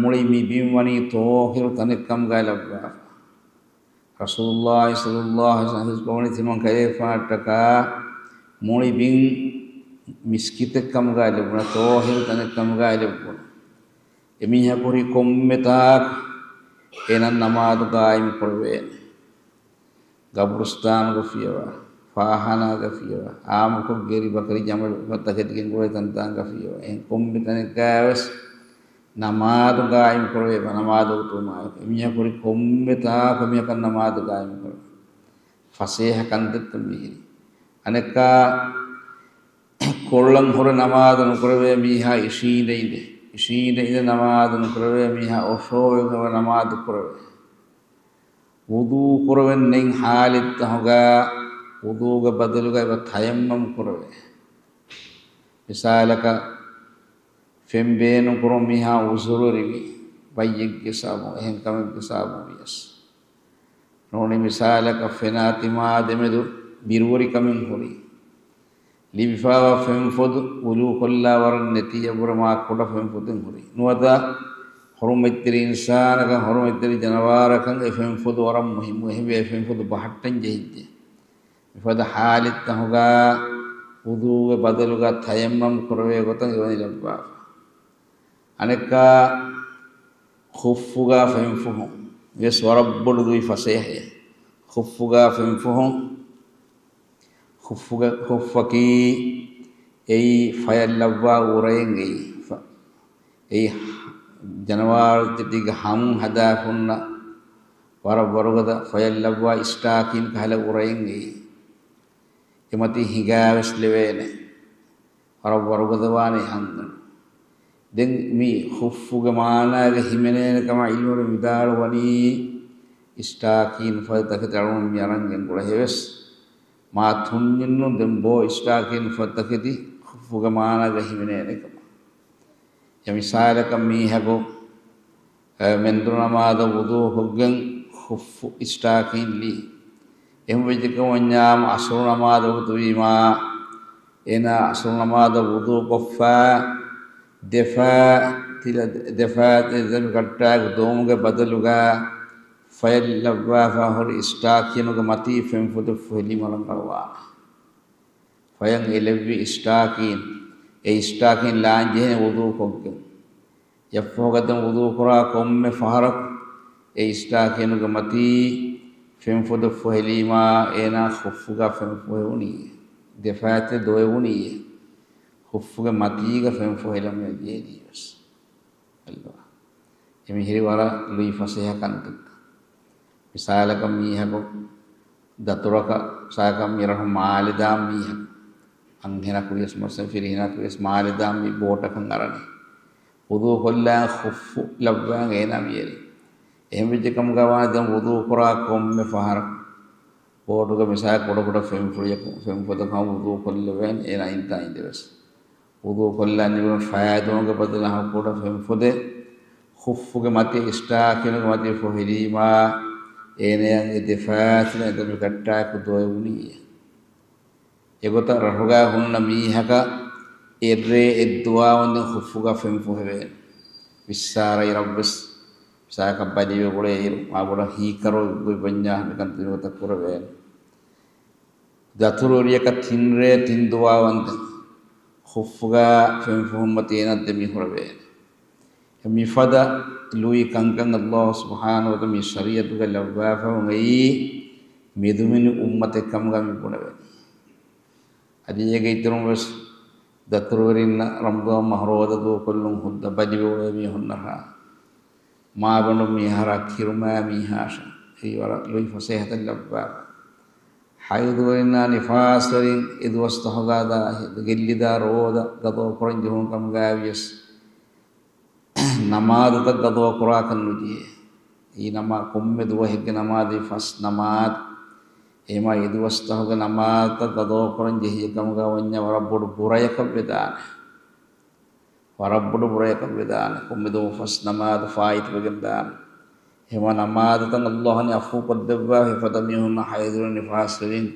މުޅި މި ބިން ވަނީ ޠާހިރު ތަނެއް ކަމުގައި ލައްވާފަ. ރަސޫލުﷲ ޞައްލަﷲ ޢަލައިހި ވަސައްލަމަ ޙަދީޘް ކުރައްވަނީ ތިމަން ކަލޭފާއަށްޓަކާ މުޅި ބިން މިސްކިތެއް ކަމުގައި ލެއްވުނަ، ޠާހިރު ތަނެއް ކަމުގައި ލެއްވުނަ. އެމީހަކު ހުރި ކޮންމެ ތާކު އޭނަ ނަމާދު ޤާއިމް ކުރެވޭނެ. ގަބުރުސްތާނުގަ ފިޔަވާ، ފާޚާނާގަ ފިޔަވާ، އާއްމުކޮށް ގެރި ބަކަރި ޖަމަލު ތަކެތިގެން ގުޅޭ ތަންތާނގަ ފިޔަވާ. އެހެން ކޮންމެ ތަނެއްގައިވެސް ނަމާދު ޤާއިމް ކުރެވޭ، ނަމާދު ވަގުތުވުމާއެކު. އެމީހަކު ހުރި ކޮންމެ ތާކު މީހަކަށް ނަމާދު ޤާއިމް ކުރެވޭ. ފަސޭހަ ކަންތައްތައް މިހިރީ. އަނެއްކާ ކޮޅަށް ހުރެ ނަމާދު ނުކުރެވޭ މީހާ އިށީނދެ އިނދެ، އިށީނދެ އިނދެ ނަމާދު ނުކުރެވޭ މީހާ އޮށޯވެގެން ނަމާދު ކުރެވޭ. ވުޟޫ ކުރެވެން ނެތް ޙާލަތްތަހުގަ ވުޟޫގެ ބަދަލުގަ އެބަ ތަޔައްމަމް ކުރެވޭ. މިސާލަކަށް، ފެން ބޭނުންކުރުން މީހާ އުޒުރުވެރިވި، ބައްޔެއްގެ ސަބަބުން، އެހެން ކަމެއްގެ ސަބަބުން ވިޔަސް. ނޫނީ މިސާލަކަށް ފެނާ ތިމާ ދެމެދު ބިރުވެރިކަމެއް ހުރި. ލިބިފައިވާ ފެންފޮދު ވުޟޫކޮށްލާ ވަރަށް ނެތީ އެއްވުރެ މާ ކުޑަ ފެންފޮދެއް ހުރި. ނުވަތަ ޙުރުމަތްތެރި އިންސާނަކަށް، ޙުރުމަތްތެރި ޖަނަވާރަކަށް އެ ފެންފޮދު ވަރަށް މުހިއްމު. އެހެންވެ އެ ފެންފޮދު ބަހައްޓަން ޖެހިއްޖެ. މިފަދަ ޙާލަތްތަހުގަ ވުޟޫގެ ބަދަލުގަ ތަޔައްމަމް ކުރެވޭ ގޮތަށް އެވަނީ ލައްވާފަ. އަނެއްކާ ޚުއްފުގަ ފެންފުހުން ވެސް ވަރަށް ބޮޑު ލުއި ފަސޭހައެއް. ޚުއްފުގަ ފެންފުހުން، ޚުއްފުގަ، ޚުއްފަކީ އެއީ ފަޔަށް ލައްވާ އުރައެއް އެއީ. ފަ-، އެއީ ޖަނަވާރުތަކުގެ ހަމުން ހަދާފަ ހުންނަ ވަރަށް ވަރުގަދަ ފަޔަށް ލައްވާ އިސްޓާކީން ކަހަލަ އުރައެއް އެއީ. އެމަތި ހިނގާވެސް ލެވޭނެ. ވަރަށް ވަރުގަދަވާނެ ހަނދުން. ދެން މި ޚުއްފުގެ މާނާގަ ހިމެނޭނެ ކަމަށް ޢިލްމުވެރިން ވިދާޅުވަނީ، އިސްޓާކީން ފަދަ ތަކެތި އަޅުގަނޑު މި އަރަން ގެންގުޅޭ ހެވެސް، މާ ތުންޏެއްނު ދެން ބޯ އިސްޓާކީން ފަދަ ތަކެތި ޚުއްފުގެ މާނާގަ ހިމެނޭނެ ކަމަށް. އެ މިސާލަކަށް މީހަކު އެ މެންދުރު ނަމާދަށް ވުޟޫކޮށްގެން ޚުއްފު އިސްޓާކީން ލީ. އެހެން ވެއްޖެކަމަށް ވަންޏާމު އަސުރު ނަމާދު ވަގުތު ވީމާ، އޭނާ އަސުރު ނަމާދަށް ވުޟޫކޮށްފަ، ދެފާ ތިލަ، ދެފާ ތިލަ ދެމި ކައްޓާގެ ދޯމުގެ ބަދަލުގަ ފަޔަށް ލައްވާފަ ހުރި އިސްޓާކީނުގެ މަތީ ފެންފުދެއް ފޮހެލީމަ ރަނގަޅުވާނެ. ފަޔަށް އެލެއްވި އިސްޓާކީން، އެ އިސްޓާކީން ލާން ޖެހޭނެ ވުޟޫ ކޮށްގެން. އެއަށްފަހުގަ ދެން ވުޟޫ ކުރާ ކޮންމެ ފަހަރަކު އެ އިސްޓާކީނުގެ މަތީ ފެންފުދެއް ފޮހެލީމާ އޭނާ ޚުއްފުގަ ފެންފޮހެވުނީއޭ. ދެފައިތި ދޮވެވުނީއޭ. ޚުއްފުގެ މަތީގަ ފެންފޮހެލަމުން ޖެހެނީވެސް. އައްލާ. އެމީހެރި ވަރަށް ލުއި ފަސޭހަ ކަންތައް. މިސާލަކަށް މީހަކު ދަތުރަކަށް ސާކަށް މިރަށު މާލެ ދާން މީހަކު. އަންހެނަކު ވިޔަސް މަސަ ފިރިހެނަކު ވިޔަސް މާލެ ދާން މި ބޯޓަކަށް އަރަނީ. ވުޟޫ ކޮށްލާ ޚުއްފު ލައްވާ އޭނާ މިއެރި. އެހެން ވެއްޖެ ކަމުގަ ވާނެ ދެން ވުޟޫ ކުރާ ކޮންމެ ފަހަރަކު ބޯޓުގަ މިސާ ކުޑަކުޑަ ފެންފުޅިއަކު ފެންފޮދަކަށް ވުޟޫ ކޮށްލެވޭނެ އޭނާ އިންތާ އިނދެވެސް. ވުޟޫ ކޮށްލާ ނިމުނު ފައިދޫންގެ ބަދަލަށް ކުޑަ ފެންފޮދެއް ޚުއްފުގެ މަތި އިސްޓާކީނުގެ މަތި ފޮހެލީމާ އޭނަޔަށް އެ ދެފާތިން އެދަމި ކައްޓާއެކު ދޮވެވުނީއޭ. އެގޮތަށް ރަށުގަ ހުންނަ މީހަކަށް އެއްރޭ އެއްދުވާވަންދެން ޚުއްފުގަ ފެން ފޮހެވޭނެ. ވިއްސާރައި ރަށްވެސް މިސާލަކަށް ބަލިވެ އުޅޭއިރު މާބޮޑަށް ހީކަރު ގޮތް ވަންޏާ މިކަންތައް މިގޮތަށް ކުރެވޭނެ. ދަތުރު ރެއަކަށް ތިން ރޭ ތިން ދުވާވަންދެން ޚުއްފުގަ ފެން ފޮހުން މަތީ އޭނަ ދެމި ހުރެވޭނެ. މިފަދަ ލުއި ކަންކަން އައްލާހު ސުބްޙާނަހު ވަތަޢާލާ މި ޝަރީޢަތުގަ ލައްވާފަވަން އެއީ މެދުމިނި އުއްމަތެއް ކަމުގަ މި ބުނެވެނީ. އަދި އޭގެ އިތުރުން ވެސް ދަތުރުވެރިންނަށް ރަމަޟާން މަހު ރޯދަ ދޫކޮށްލުން ހުއްދަ ބަލިވެ އުޅޭ މީހުންނަށާ މާބަނޑު މީހާރާ ކިރުމާ މީހާށާ އެއީ ވަރަށް ލުއި ފަސޭހަތައް ލައްވާފަ. ޙައިޟުވެރިންނާ ނިފާސްވެރިން އެ ދުވަސްތަހުގަ ދާ ގެއްލިދާ ރޯދަ ގަޟާ ކުރަން ޖެހުނު ކަމުގައި ވިޔަސް ނަމާދުތައް ގަޟާ ކުރާކަށް ނުޖެހޭ. އެއީ ނަމާ، ކޮންމެ ދުވަހެއްގެ ނަމާދު ފަސް ނަމާދު. އެހެމާ އެ ދުވަސްތަހުގެ ނަމާދުތައް ގަޟާ ކުރަން ޖެހިއްޔާ ކަމުގަ ވަންޏާ ވަރަށް ބޮޑު ބުރަޔަކަށް ވެދާނެ. ވަރަށް ބޮޑު ބުރަޔަކަށް ވެދާނެ. ކޮންމެ ދުވަހު ފަސް ނަމާދު ފާއިތުވެގެން ދާނެ. އެހެމާ ނަމާދުތައް އައްލާހު އަފޫ ކޮށްދެއްވާ އެފަދަ މީހުންނަށް ޙައިޟުވެރިން ނިފާސްވެރިން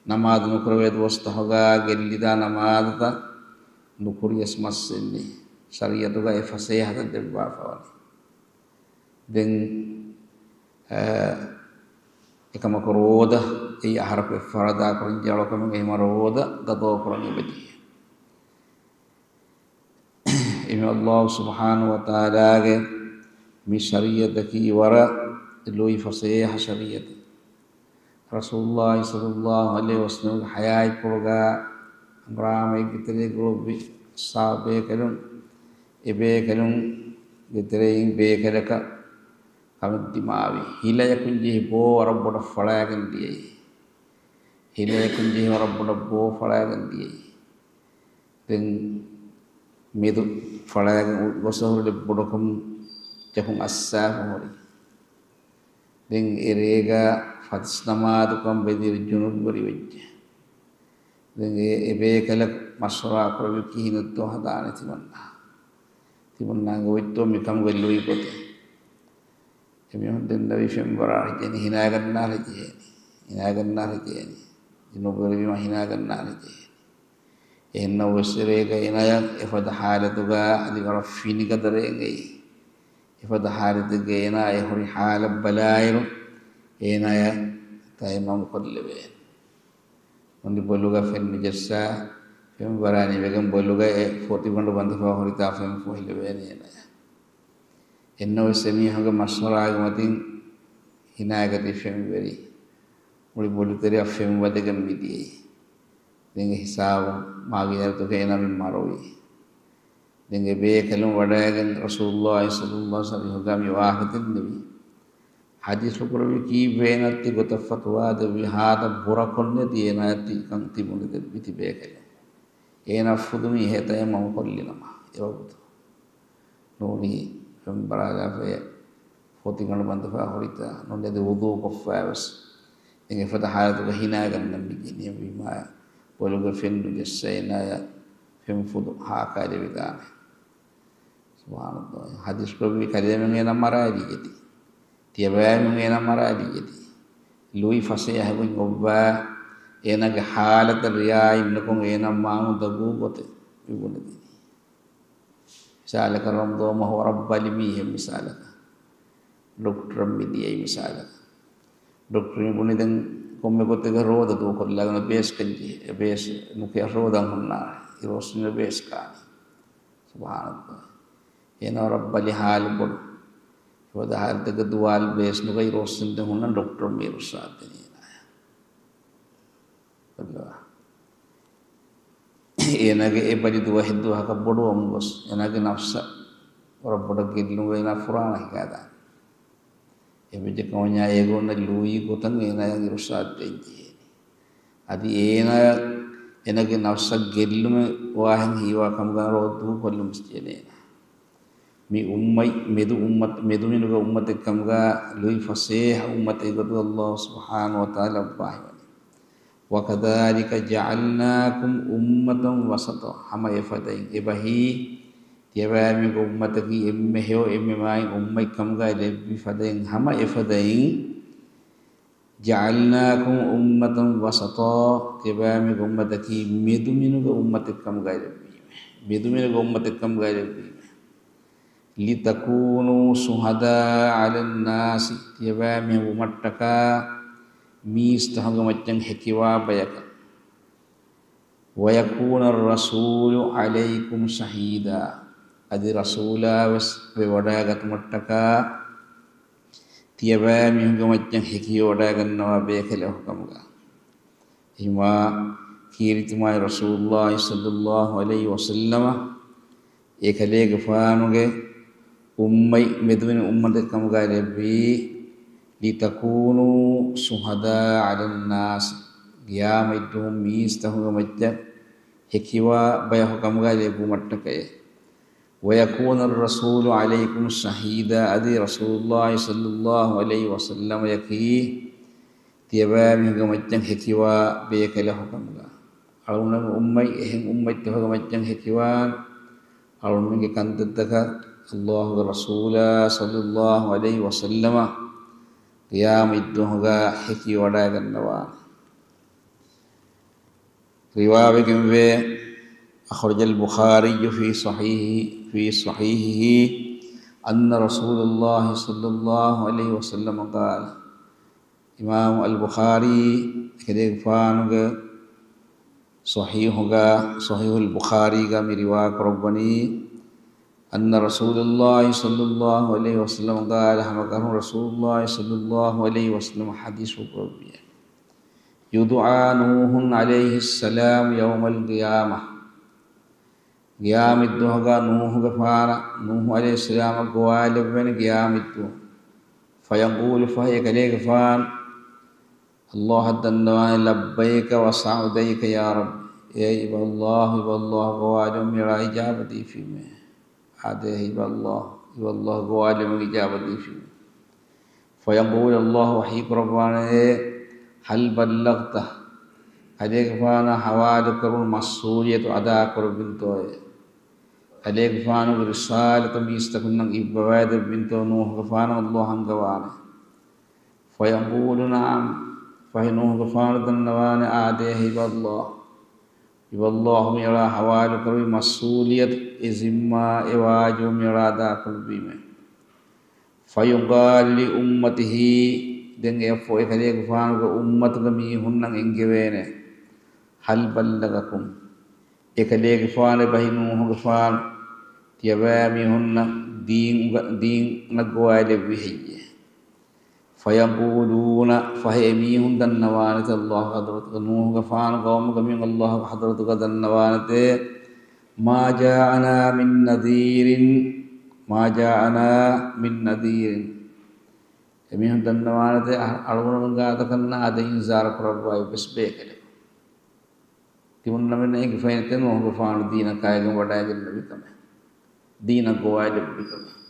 ނަމާދު ނުކުރެވޭ ދުވަސްތަހުގަ ގެއްލިދާ ނަމާދުތައް ނުކުރިޔަސް މައްސަލައެއް ނެތް. ޝަރީޢަތުގަ އެ ފަސޭހަތައް ދެއްވާފަވަނީ. ދެން، އަ، އެކަމަކު ރޯދަ އެއީ އަހަރަކު އެއްފަރާތަށް ކުރަންޖެހޭ އަޅުކަމެއް އެހެމަ ރޯދަ ގަޟާ ކުރަން އެބަޖެހޭ. އެހެން އައްލާހު ސުބްޙާނަހު ވަތަޢާލާގެ މި ޝަރީޢަތަކީ ވަރަށް ލުއި ފަސޭހަ ޝަރީޢަތެއް. ރަސޫލުއްލާހި ޞައްލައްލާހު ޢަލައިހި ވަސައްލަމަގެ ޙަޔާތްޕުޅުގަ ހަނގުރާމައެއްގެ ތެރޭގަ އުޅުއްވި ސާބޭކަލުން، އެބޭކަލުންގެ ތެރެއިން ބޭކަލަކަށް ކަމެއް ދިމާވި. ހިލަޔަކުން ޖެހި ބޯ ވަރަށް ބޮޑަށް ފަޅާގެން ދިޔައީ. ހިލަޔަކުން ޖެހި ވަރަށް ބޮޑަށް ބޯ ފަޅާގެން ދިޔައީ. ދެން މެދު ފަޅާގެން ގޮސް ހުރި ބޮޑުކަމުން ޖަހުން އައްސާފަ ހުރި. ދެން އެރޭގަ ފަސް ނަމާދުކަން ބެދިރި ޖުނުބުވެރި ވެއްޖެ. ދެން އެ، އެބޭކަލަކު މަޝްވަރާ ކުރެއްވި ކިހިނެއްތޯ ހަދާނެ ތިމަންނާ. ތިމަންނާގެ އޮތްތޯ މިކަމުގެ ލުއި ގޮތެއް. އެމީހުން ދެންނެވި ފެންވަރާ ޖެހޭނީ، ހިނާގަންނާ ޖެހޭނީ. ހިނާގަންނާ ޖެހޭނީ. ޖުނުބުވެރިވީމަ ހިނާގަންނާ ޖެހޭނީ. އެހެންނަމަވެސް އެރޭގަ އޭނާޔަށް އެފަދަ ޙާލަތުގަ އަދި ވަރަށް ފިނިގަދަރެއް އެނގެއީ. އެފަދަ ޙާލަތެއްގަ އޭނާ އެ ހުރި ޙާލަށް ބަލާއިރު، އޭނާޔަށް ތަޔައްމަމު ކޮށްލެވޭނެ. އޮންނި ބޮލުގަ ފެން ނުޖައްސާ، ފެންވަރާ ނިމިގެން ބޮލުގަ އެ ފޮތިގަނޑު ބަނދެފަ ހުރިތާ ފެން ފޮހެލެވޭނެ އޭނާޔަށް. އެހެންނަމަވެސް އެމީހުންގެ މަޝްވަރާގެ މަތިން ހިނާގަތީ ފެންވެރި. މުޅި ބޮލުތެރެއަށް ފެން ވަދެގެން މިދިޔައީ. ދެން އެ ހިސާބުން މާގިނަ ރަށުގަ އޭނާ މި މަރުވީ. ދެން އެ ބޭކަލުން ވަޑައިގެން ރަސޫލުއްލާހި ޞައްލައްލާހު ޢަލައިހި ވަސައްލަމަށް މި ވާހަކަ ދެންނެވި. ޙަދީޘް ކުރެއްވި ކީއްވެ އޭނާ ތި ގޮތަށް ފަތުވާ ދެއްވި ހާދަ ބުރަކޮށް ނެތި އޭނާ ތި ކަން ތި ބުނެދެއްވި ތި ބޭކަލުން. އޭނާ ފުދުމީ ހޭ ތަޔައްމަމު ކޮށްލިނަމަ އެވަގުތު. ނޫނީ ފެންވަރާލާފައި ފޮތިގަނޑު ބަނދެފަ ހުރިތާ ނުނެދި ވުޟޫ ކޮށްފައި ވެސް. ދެން އެފަދަ ޙާލަތުގަ ހިނާގަންނަން މި ގެނެވީމާ ބޮލުގަ ފެން ނުޖައްސަ އޭނާޔަށް ފެންފުދު ހާކާލެވިދާނެ. ސުބްޙާނައްލާހް. ޙަދީޘް ކުރެއްވި ކަލޭމެން އޭނާ މަރާލީގެތި. ތިޔަބައިމެން އޭނާ މަރާލީގެތި. ލުއި ފަސޭހަގޮތް އޮއްވާ އޭނާގެ ޙާލަތަށް ރިޢާޔަތް ނުކޮށް އޭނާ މާމު ދަގޫ ގޮތެއް މި ބުނެދިނީ. މިސާލަކަށް ރަމަޟާން މަހު ވަރަށް ބަލި މީހެއް މިސާލަކަށް. ޑޮކްޓަރަށް މި ދިޔައީ މިސާލަކަށް. ޑޮކްޓަރު މި ބުނި ދެން ކޮންމެ ގޮތެއްގަ ރޯދަ ދޫކޮށްލާގެން ބޭސް ކަންޖެހޭ. ބޭސް ނުކެއަށް ރޯދަ ހުންނާނެ. އިރުއޮއްސުން ބޭސް ކާނީ. ސުބްޙާނައްލާހް. އޭނާ ރައްބަލި ހާލު ބޮޑު. އެފަދަ ހާލަތެއްގަ ދުވާލު ބޭސް ނުގަތް އިރުއޮއްސުން ދެން ހުންނަން ޑޮކްޓަރު މި އިރުއްސާދެނީ އޭނާޔަށް. އެނާގެ އެ ބަލި ދުވަހެއް ދުވަހަކަށް ބޮޑުވަމުން ގޮސް، އެނާގެ ނަފްސަށް ވަރަށް ބޮޑަށް ގެއްލުމުގަ އޭނާ ފުރާނަ ހިކައިދާނެ. އެބަޖެ ކަމަންޏާ އޭގަ އޮންނަ ލޫއީ ގޮތަށް އޭނާޔަށް އިރުޝާދު ދޭން ޖެހޭނެ. އަދި އޭނާ އޭނާގެ ނަފްސަށް ގެއްލުމެއް ވާހެން ހީވާ ކަމުގަ ރޯ ދޫކޮށްލުމަށް ޖެހޭނެ އޭނާ. މި އުއްމަތް މެދު އުއްމަތް، މެދުމިނުގެ އުއްމަތެއް ކަމުގަ ލުއި ފަސޭހަ އުއްމަތެއް ގޮތުގަ އައްލާހު ސުބްޙާނަހު ވަ ތަޢާލާ އައްވާހިވަނީ. وَكَذَلِكَ جَعَلْنَاكُمْ أُمَّةً وَسَطًا. ހަމަ އެފަދައިން އެބަހީ، ތިޔަބައިމީހުންގެ އުއްމަތަކީ އެންމެ ހެޔޮ އެންމެ މާތް އުއްމަތް ކަމުގައި ލެއްވި ފަދައިން، ހަމަ އެފަދައިން، جَعَلْنَاكُمْ أُمَّةً وَسَطًا، ތިޔަބައިމީހުންގެ އުއްމަތަކީ މެދުމިނުގެ އުއްމަތެއް ކަމުގައި ލެއްވީމެ. މެދުމިނުގެ އުއްމަތެއް ކަމުގައި ލެއްވީމެ. لِتَكُونُوا شُهَدَاءَ عَلَى النَّاسِ، ތިޔަބައިމީހުން ވުމަށްޓަކާ މީސްތަކުންގެ މައްޗަށް ހެކިވާ ބަޔަކަށް. وَيَكُونَ الرَّسُولُ عَلَيْكُمْ شَهِيدًا، އަދި ރަސޫލާ ވެސް ވެވަޑައިގަތުމަށްޓަކާ ތިޔަބައިމީހުންގެ މައްޗަށް ހެކިވަޑައިގަންނަވާ ބޭކަލެއް ކަމުގަ. އެހިމާ ކީރިތި މާތް ރަސޫލުއްލާހި ޞައްލައްލާހު ޢަލައިހި ވަސައްލަމަ އެކަލޭގެފާނުގެ އުއްމަތް މެދުވެނި އުއްމަތެއް ކަމުގައި ލެއްވީ، لِتَكُونُوا شُهَدَاءَ عَلَى النَّاسِ، ގިޔާމަތްދުވަހު މީސްތަކުންގެ މައްޗަށް ހެކިވާ ބަޔަކު ކަމުގައި ލެއްވުމަށްޓަކައި. وَيَكُونَ الرَّسُولُ عَلَيْكُمْ شَهِيدًا، އަދި ރަސޫލުއްލާހި ޞައްލައްލާހު ޢަލައިހި ވަސައްލަމަޔަކީ ތިޔަބައިމީހުންގެ މައްޗަށް ހެކިވާ ބޭކަލަކު ކަމުގަ. އަޅުގަނޑުމެން އުއްމަތް އެހެން އުއްމަތްތަކުގެ މައްޗަށް ހެކިވާން، އަޅުގަނޑުމެންގެ ކަންތައްތަކަށް އައްލާހުގެ ރަސޫލާ ޞައްލައްލާހު ޢަލައިހި ވަސައްލަމަ ޤިޔާމަތްދުވަހުގަ ހެކިވަޑައިގަންނަވާނެ. ރިވާވެގެންވޭ، أَخْرَجَ الْبُخَارِيُّ فِي صَحِيحِهِ، فِي صَحِيحِهِ أَنَّ رَسُولَ اللَّهِ صَلَّى اللَّهُ عَلَيْهِ وَسَلَّمَ قَالَ، އިމާމު އަލް ބުޚާރީ އެކަލޭގެފާނުގެ ޞަޙީޙުގަ، ޞަޙީޙުލް ބުޚާރީގަ މި ރިވާ ކުރައްވަނީ، أَنَّ رَسُولَ اللَّهِ صَلَّى اللَّهُ عَلَيْهِ وَسَلَّمَ قَالَ، ހަމަކަށަވަރުން ރަސޫލުއްލާހި ޞައްލައްލާހު ޢަލައިހި ވަސައްލަމަ ޙަދީޘް ކުރެއްވިއޭ، يُدْعَىٰ نُوحٌ عَلَيْهِ السَّلَامُ يَوْمَ الْقِيَامَةِ، ޤިޔާމަތްދުވަހުގަ ނޫޙުގެފާނަށް، ނޫޙު ޢަލައިހިއްސަލާމަށް ގޮވާލެއްވޭނެ ޤިޔާމަތްދުވަހު. فَيَقُولُ، ފަހެ އެކަލޭގެފާނު އައްލާހަށް ދަންނަވާނެ، لَبَّيْكَ وَسَعْدَيْكَ يَا رَبِّ، އޭ އިބަ އައްލާހު، އިބަ އައްލާހު، ގޮވާލެވުން މިއަޅާ އިޖާބަ ދީފީމޭ. އާދޭ އިބަ އައްލާހު، އިބަ އައްލާހު، ގޮވާލެވުން އިޖާބަ ދީފީމޭ. فَيَقُولُ، އައްލާހު ވަޙީ ކުރައްވާނެ، هَلْ بَلَّغْتَ؟ ކަލޭގެފާނާ ހަވާލުކުރުނު މަސްއޫލިއްޔަތު އަދާކުރެއްވިންތޯއޭ؟ ކަލޭގެފާނުގެ ރިސާލަތު މީސްތަކުންނަށް އިއްވަވައިދެއްވިންތޯ ނޫޙުގެފާނު އައްލާހަށް އަންގަވާނެ؟ فَيَقُولُ نَعَمْ، ފަހެ ނޫޙުގެފާނު ދަންނަވާނެ، އާދޭ އިބަ އައްލާހު، އިބަ އައްލާހު މިއަޅާ ހަވާލުކުރެއްވި މަސްއޫލިއްޔަތު، އެ ޒިންމާ، އެ ވާޖިބު މިއަޅާ އަދާކުރެއްވީމޭ. فَيُقَالُ لِأُمَّتِهِ، ދެން އެއަށްފަހު އެކަލޭގެފާނުގެ އުއްމަތުގެ މީހުންނަށް އެންގެވޭނެ، هَلْ بَلَّغَكُمْ؟ އެކަލޭގެފާނު އެބަހީ ނޫޙުގެފާނު ތިޔަބައިމީހުންނަށް ދީން އުގަ-، ދީނަށް ގޮވާލެއްވި ހެއްޔޭ؟ فَيَقُولُونَ، ފަހެ އެމީހުން ދަންނަވާނެތެ އައްލާހު ޙަޟްރަތުގަ، ނޫޙުގެފާނު ޤައުމުގެ މީހުން އައްލާހު ޙަޟްރަތުގަ ދަންނަވާނެތެ، مَا جَاءَنَا مِن نَّذِيرٍ، مَا جَاءَنَا مِن نَّذِيرٍ. އެމީހުން ދަންނަވާނެތެ އަ-، އަޅުގަނޑުމެން ގާތަކަށް ނާދޭ އިންޒާރު ކުރައްވާ އެއްވެސް ބޭކަލެއް. ތިމަންނަމެން އެނގިފައިނެތެ ނޫޙުގެފާނު ދީނަކާއިގެން ވަޑައިގެންނެވި ކަމެއް، ދީނަށް ގޮވާލެއްވި ކަމެއް.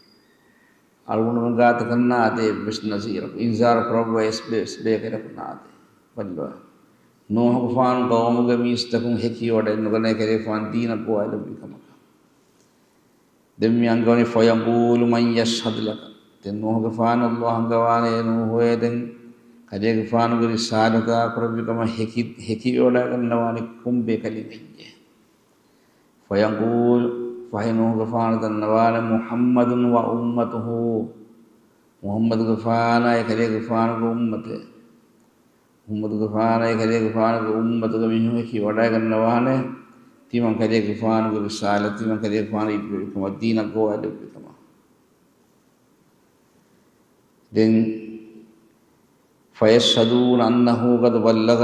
އަޅުގަނޑުމެން ގާތަކަށް ނާދޭ އެއްވެސް ނަޒީރަކު، އިންޒާރު ކުރައްވައި އެއްވެސް ބޭކަލަކު ނާދޭ. ބައްލަވާ. ނޫޙުގެފާނު ޤައުމުގެ މީސްތަކުން ހެކިވަޑައެއްނުގަނޭ ކަލޭގެފާނު ދީނަށް ގޮވާލެއްވި ކަމަކަށް. ދެން މި އަންގަވަނީ، فَيَقُولُ مَن يَشْهَدُ لَكَ. ދެން ނޫޙުގެފާނު އައްލާހަށް އަންގަވާނެ، އޭ ނޫޙުއޭ، ދެން ކަލޭގެފާނުގެ ރިސާލަތާ ކުރެއްވި ކަމަށް ހެކި-، ހެކިވެވަޑައިގަންނަވާނެ ކޮން ބޭކަލެއް ހެއްޔޭ؟ فَيَقُولُ، ފަހެ ނޫޙުގެފާނު ދަންނަވާނެ، مُحَمَّدٌ وَأُمَّتُهُ. މުޙައްމަދުގެފާނާއި ކަލޭގެފާނުގެ އުއްމަތެއް. މުޙައްމަދުގެފާނާއި ކަލޭގެފާނުގެ އުއްމަތުގެ މީހުން އެކީ ވަޑައިގަންނަވާނެ، ތިމަން ކަލޭގެފާނުގެ ރިސާލަތް، ތިމަން ކަލޭގެފާނު އިއްވެވިކަމަށް، ދީނަށް ގޮވާލެއްވިކަމަށް. ދެން، فيشهدون أنه قد بلغ،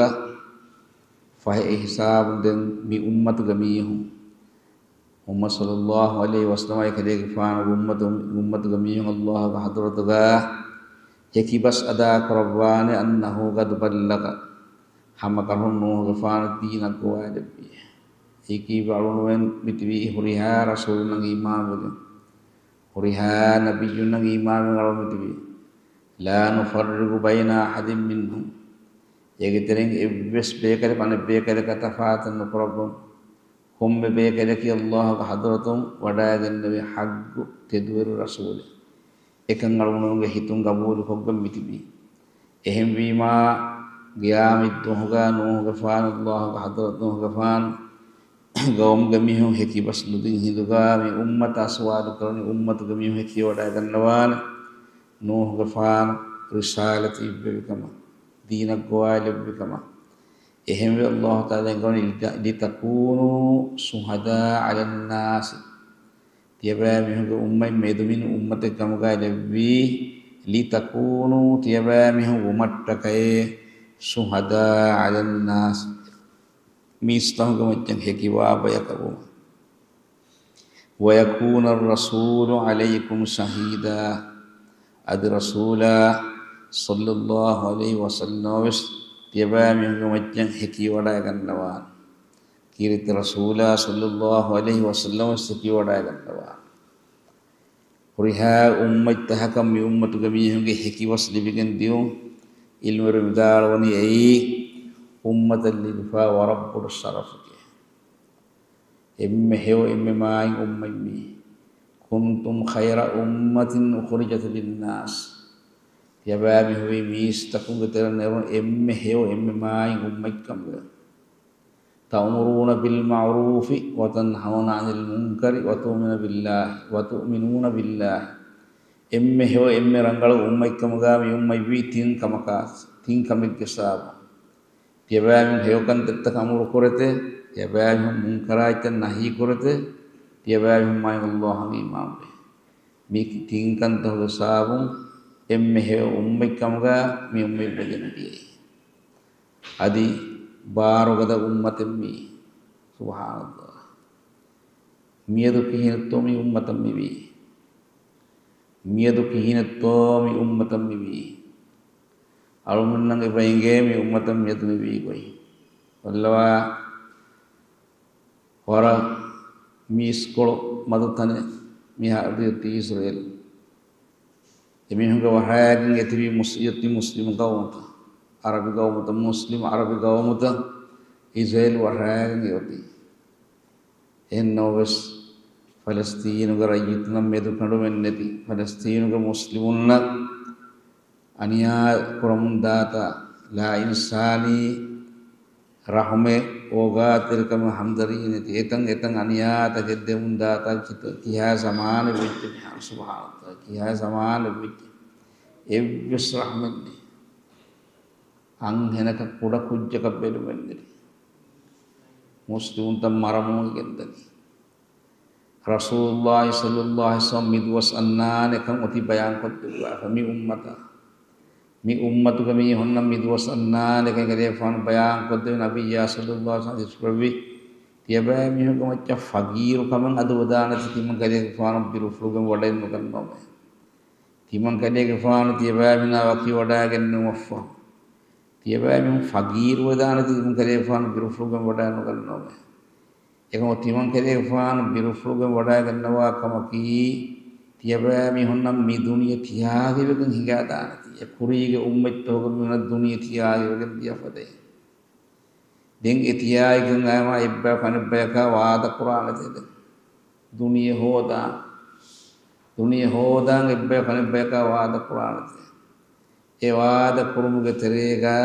ފަހެ އެ ހިސާބުން ދެން މި އުއްމަތުގެ މީހުން، މުޙައްމަދު ޞައްލައްލާހު ޢަލައިހި ވަސައްލަމާއި ކަލޭގެފާނުގެ އުއްމަތު، އުއްމަތުގެ މީހުން ﷲގެ ޙަޟްރަތުގަ އެކިބަސް އަދާކުރައްވާނެ، أنه قد بلغ، ހަމަކަށަވަރުން ނޫޙުގެފާނު ދީނަށް ގޮވާލެއްވި. އެކީ އަޅުގަނޑުމެން މިތިބީ ހުރިހާ ރަސޫލުންނަށް އީމާންވެގެން، ހުރިހާ ނަބިއްޔުންނަށް އީމާންވެގެން އަޅުގަނޑު މިތިބީ. لا نفرق بين أحد منهم، އޭގެ ތެރެއިން އެއްވެސް ބޭކަލެއް އަނެއް ބޭކަލަކާ ތަފާތު ނުކުރައްވަން. ކޮންމެ ބޭކަލަކީ ﷲގެ ޙަޟްރަތުން ވަޑައިގެންނެވި ޙައްޤު ތެދުވެރި ރަސޫލެއް. އެކަން އަޅުގަނޑުމެންގެ ހިތުން ގަބޫލުކޮށްގެން މިތިބީ. އެހެންވީމާ، ޤިޔާމަތްދުވަހުގަ ނޫޙުގެފާނު، ﷲގެ ޙަޟްރަތު ނޫޙުގެފާނު ގައުމުގެ މީހުން އެކިބަސް ނުދިން ހިނދުގަ މި އުއްމަތާ ސުވާލު ކުރަނީ، އުއްމަތުގެ މީހުން އެކީ ވަޑައިގަންނަވާނެ، ނޫޙުގެފާނު ރިސާލަތު އިއްވެވިކަމަށް، ދީނަށް ގޮވާލެއްވިކަމަށް. އެހެންވެ، ﷲ ތަޢާލާ އެންގެވަނީ، لتكونوا شهداء على الناس. ތިޔަބައިމީހުންގެ އުއްމަތް މެދުމިން އުއްމަތެއް ކަމުގައި ލެއްވީ، لتكونوا، ތިޔަބައިމީހުން ވުމަށްޓަކައި، شهداء على الناس، މީސްތަކުންގެ މައްޗަށް ހެކިވާ ބަޔަކަށް ވުމަށް. ويكون الرسول عليكم شهيدا، އަދި ރަސޫލާ ޞައްލައްލާހު ޢަލައިހި ވަސައްލަމަ ވެސް ތިޔަބައިމީހުންގެ މައްޗަށް ހެކިވަޑައިގަންނަވާނެ. ކީރިތި ރަސޫލާ ޞައްލައްލާހު ޢަލައިހި ވަސައްލަމަ ވެސް ހެކިވަޑައިގަންނަވާނެ. ހުރިހާ އުއްމަތްތަކަކަށް މި އުއްމަތުގެ މީހުންގެ ހެކިބަސް ލިބިގެން ދިޔުން، ޢިލްމުވެރިން ވިދާޅުވަނީ އެއީ އުއްމަތަށް ލިބިފައި ވަރަށް ބޮޑު ޝަރަފެކޭ. އެންމެ ހެޔޮ އެންމެ މާތް އުއްމަތް މީ. كنتم خير أمة أخرجت للناس. ތިޔަބައިމީހުންވީ މީސްތަކުންގެ ތެރެއިން ނެރުނު އެންމެ ހެޔޮ އެންމެ މާތް އުއްމަތްކަމުގަ. تأمرون بالمعروف وتنهون عن المنكر وتؤمنون بالله، وتؤمنون بالله. އެންމެ ހެޔޮ އެންމެ ރަނގަޅު އުއްމަތްކަމުގަ މި އުއްމަތްވީ ތިން ކަމަކާ، ތިން ކަމެއްގެ ސަބަބުން. ތިޔަބައިމީހުން ހެޔޮކަންތައްތަކަށް އަމުރު ކުރެތެ، ތިޔަބައިމީހުން މުންކަރާތްތައް ނަހީ ކުރެތެ، ތިޔަބައިމީހުން މާތް ﷲ އަށް އީމާންވޭ. މި ތިން ކަންތަކުގެ ސަބަބުން އެންމެ ހެޔޮ އުއްމަތްކަމުގަ މި އުއްމަތް ވެގެން ދިޔައީ. އަދި ބާރުގަދަ އުއްމަތެއް މީ. ސުބްޙާނަﷲ. މިއަދު ކިހިނެއްތޯ މި އުއްމަތަށް މިވީ؟ މިއަދު ކިހިނެއްތޯ މި އުއްމަތަށް މިވީ؟ އަޅުގަނޑުމެންނަށް އެބަ އެނގޭ މި އުއްމަތަށް މިއަދު މިވީ ގޮތް. ބައްލަވާ، ވަރަށް މީސްކޮޅު މަދު ތަނެއް މިހާރު އޮތީ އިސްރޭލް. އެމީހުންގެ ވަށައިގެން އެތިބީ މުސް-، އޮތީ މުސްލިމު ގައުމުތައް، ޢަރަބި ގައުމުތައް، މުސްލިމް ޢަރަބި ގައުމުތައް އިސްރޭލް ވަށައިގެން އެ އޮތީ. އެހެންނަމަވެސް، ފަލަސްތީނުގެ ރައްޔިތުންނަށް މެދުކަނޑުމެއް ނެތި، ފަލަސްތީނުގެ މުސްލިމުންނަށް އަނިޔާ ކުރަމުން ދާތާ، ލާއިންސާނީ ރަޙުމެއް، އޯގާތެރިކަމެއް، ހަމްދަރްދީ ނެތި، އެތަން އެތަން އަނިޔާތަކެއް ދެމުން ދާތާ ކިތަ-، ކިހާ ޒަމާނެއް ވެއްޖެ މިހާރު، ސުބްޙާނަﷲ، ކިހާ ޒަމާނެއް ވެއްޖެ. އެއްވެސް ރަޙްމެއް ނެތް. އަންހެނަކަށް ކުޑަ ކުއްޖަކަށް ބެލުމެއް ނެތި. މުސްލިމުންތައް މަރަމުން ގެންދަނީ. ރަސޫލުﷲ ޞައްލައްލާހު ޢަލައިހި ވަސައްލަމަ މި ދުވަސް އަންނާނެ ކަން އޮތީ ބަޔާން ކޮށްދެއްވާފަ މި އުއްމަތަށް. މި އުއްމަތުގެ މީހުންނަށް މި ދުވަސް އަންނާނެ ކަން ކަލޭފާނު ބަޔާން ކޮށްދެވި، ނަބިއްޔާ ޞައްލައްލާހު ޢަލައިހި ވަސައްލަމަ އިސްކުރެއްވި، ތިޔަބައިމީހުންގެ މައްޗަށް ފަގީރު ކަމެއް އަދު ވެދާނެތި، ތިމަން ކަލޭގެފާނު ބިރުފުޅުގެން ވަޑައެއް ނުގަންނަވަމޭ. ތިމަން ކަލޭގެފާނު ތިޔަބައިމީހުންނާ ވަކިވަޑައިގެންނެވުމަށްފަހު، ތިޔަބައިމީހުން ފަގީރު ވެދާނެތި، ތިމަން ކަލޭގެފާނު ބިރުފުޅުގެން ވަޑައެއް ނުގަންނަވަމޭ. އެކަމަކު ތިމަން ކަލޭގެފާނު ބިރުފުޅުގެން ވަޑައިގަންނަވާ ކަމަކީ، ތިޔަބައިމީހުންނަށް މި ދުނިޔެ ތިޔާގިވެގެން ހިނގާދާނެތީ. އެ ކުރީގެ އުއްމަތްތަކުގެ މީހުންނަށް ދުނިޔެ ތިޔާގިވެގެން ދިޔަ ފަދައިން. ދެން އެ ތިޔާއިކަން އައިމާ އެއްބަޔަކު އަނެއްބަޔަކާ ވާދަ ކުރާނެތޭ ދެން. ދުނިޔެ ހޯދާ، ދުނިޔެ ހޯދާން އެއްބަޔަކު އަނެއްބަޔަކާ ވާދަ ކުރާނެތޭ. އެ ވާދަ ކުރުމުގެ ތެރޭގަ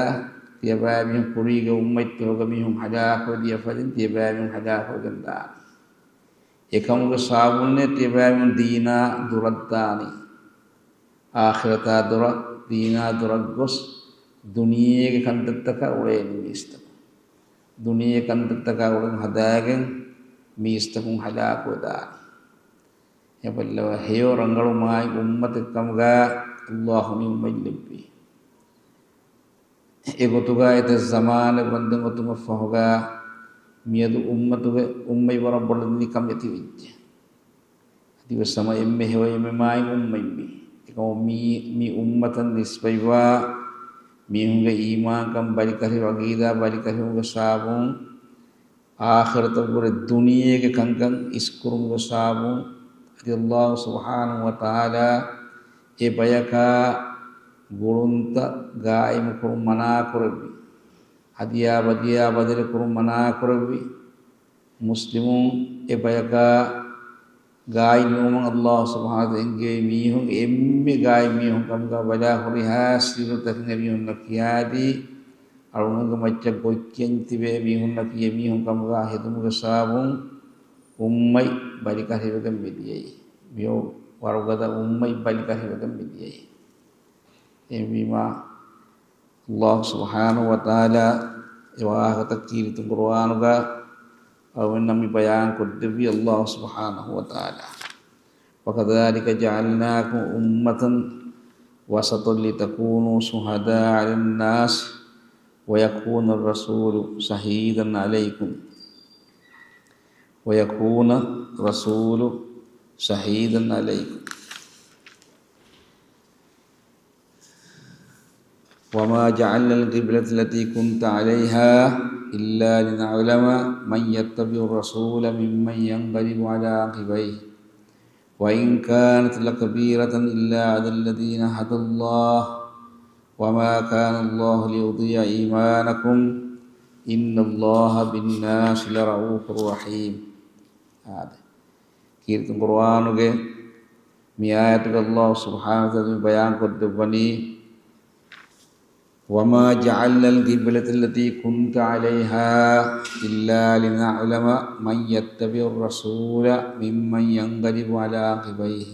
ތިޔަބައިމީހުން ކުރީގެ އުއްމަތްތަކުގެ މީހުން ހަލާކުވެ ދިޔަ ފަދައިން ތިޔަބައިމީހުން ހަލާކުވެގެން ދާނީ. އެކަމުގެ ސަބަބުންނޭ ތިޔަބައިމީހުން ދީނާ ދުރަށްދާނީ. އާޚިރަތާ ދުރަށް، ދީނާ ދުރަށް ގޮސް، ދުނިޔޭގެ ކަންތައްތަކާ އުޅޭނީ މީސްތަކުން. ދުނިޔޭ ކަންތައްތަކާ އުޅެން ހަދާގެން މީސްތަކުން ހަލާކުވެދާނީ. އެބައްލަވާ ހެޔޮ ރަނގަޅު މާތް އުއްމަތެއް ކަމުގާ ﷲ މި އުއްމަތް ލެއްވީ. އެގޮތުގާ އެތައް ޒަމާނެއް ވަންދެން އޮތުމަށްފަހުގާ މިއަދު އުއްމަތުގެ، އުއްމަތް ވަރަށް ބޮޑަށް ނިކަން އެތިވެއްޖެ. އަދިވެސް ހަމަ އެންމެ ހެޔޮ އެންމެ މާތް އުއްމަތް މީ. އެކަމު މީ، މި އުއްމަތަށް ނިސްބަތްވާ މީހުންގެ އީމާންކަން ބަލިކަށި، ޢަޤީދާ ބަލިކަށިވުމުގެ ސަބަބުން އާޚިރަތަށްވުރެ ދުނިޔޭގެ ކަންކަން އިސްކުރުމުގެ ސަބަބުން އަދި ﷲ ސުބްޙާނަހޫ ވަތަޢާލާ އެ ބަޔަކާ ގުޅުންތައް ގާއިމުކުރުން މަނާކުރެއްވި. ހަދިޔާ ބަދިޔާ ބަދަލުކުރުން މަނާކުރެއްވި. މުސްލިމުން އެ ބަޔަކާ ގާތް ނުވުމަށް ﷲ ސުބްޙާނަހޫ ވަތަޢާލާ އެންގެވި މީހުން އެންމެ ގާތް މީހުން ކަމުގާ ބަލާ ހުރިހާ ސިއްރުތަކެއް އެމީހުންނަށް ކިޔާދީ، އަޅުގަނޑުގެ މައްޗަށް ގޮތްކިޔަން ތިބޭ މީހުންނަކީ އެމީހުން ކަމުގާ ހެދުމުގެ ސަބަބުން އުއްމަތް ބަލިކަށިވެގެން މިދިޔައީ. މިއޮ ވަރުގަދަ އުއްމަތް ބަލިކަށިވެގެން މިދިޔައީ. އެހެންވީމާ، ﷲ ސުބްޙާނަހޫ ވަތަޢާލާ އެ ވާހަކަތައް ކީރިތި ޤުރުއާނުގާ އަޅުގަނޑަށް މި ބަޔާން ކޮށްދެއްވީ ﷲ ސުބްޙާނަހޫ ވަތަޢާލާ. وَكَذَلِكَ جَعَلْنَاكُمْ أُمَّةً وَسَطًا لِتَكُونُوا شُهَدَاءَ عَلَى النَّاسِ وَيَكُونَ الرَّسُولُ شَهِيدًا عَلَيْكُمْ، وَيَكُونَ الرَّسُولُ شَهِيدًا عَلَيْكُمْ. وَمَا جَعَلْنَا الْقِبْلَةَ الَّتِي كُنْتَ عَلَيْهَا إِلَّا لِنَعْلَمَ مَنْ يَتَّبِعُ الرَّسُولَ مِمَّنْ يَنْقَلِبُ عَلَى عَقِبَيْهِ وَإِنْ كَانَتْ لَكَبِيرَةً إِلَّا عَلَى الَّذِينَ هَدَى اللَّهُ وَمَا كَانَ اللَّهُ لِيُضِيعَ إِيمَانَكُمْ إِنَّ اللَّهَ بِالنَّاسِ لَرَءُوفٌ رَحِيمٌ. އާދެ. ކީރިތި ޤުރުއާނުގެ މި އާޔަތުގަ ﷲ ސުބްޙާނަހޫ ވަތަޢާލާ މި ބަޔާން ކޮށްދެއްވަނީ، وَمَا جَعَلْنَا الْقِبْلَةَ الَّتِي كُنْتَ عَلَيْهَا إِلَّا لِنَعْلَمَ مَنْ يَتَّبِعُ الرَّسُولَ مِمَّنْ يَنْقَلِبُ عَلَى عَقِبَيْهِ.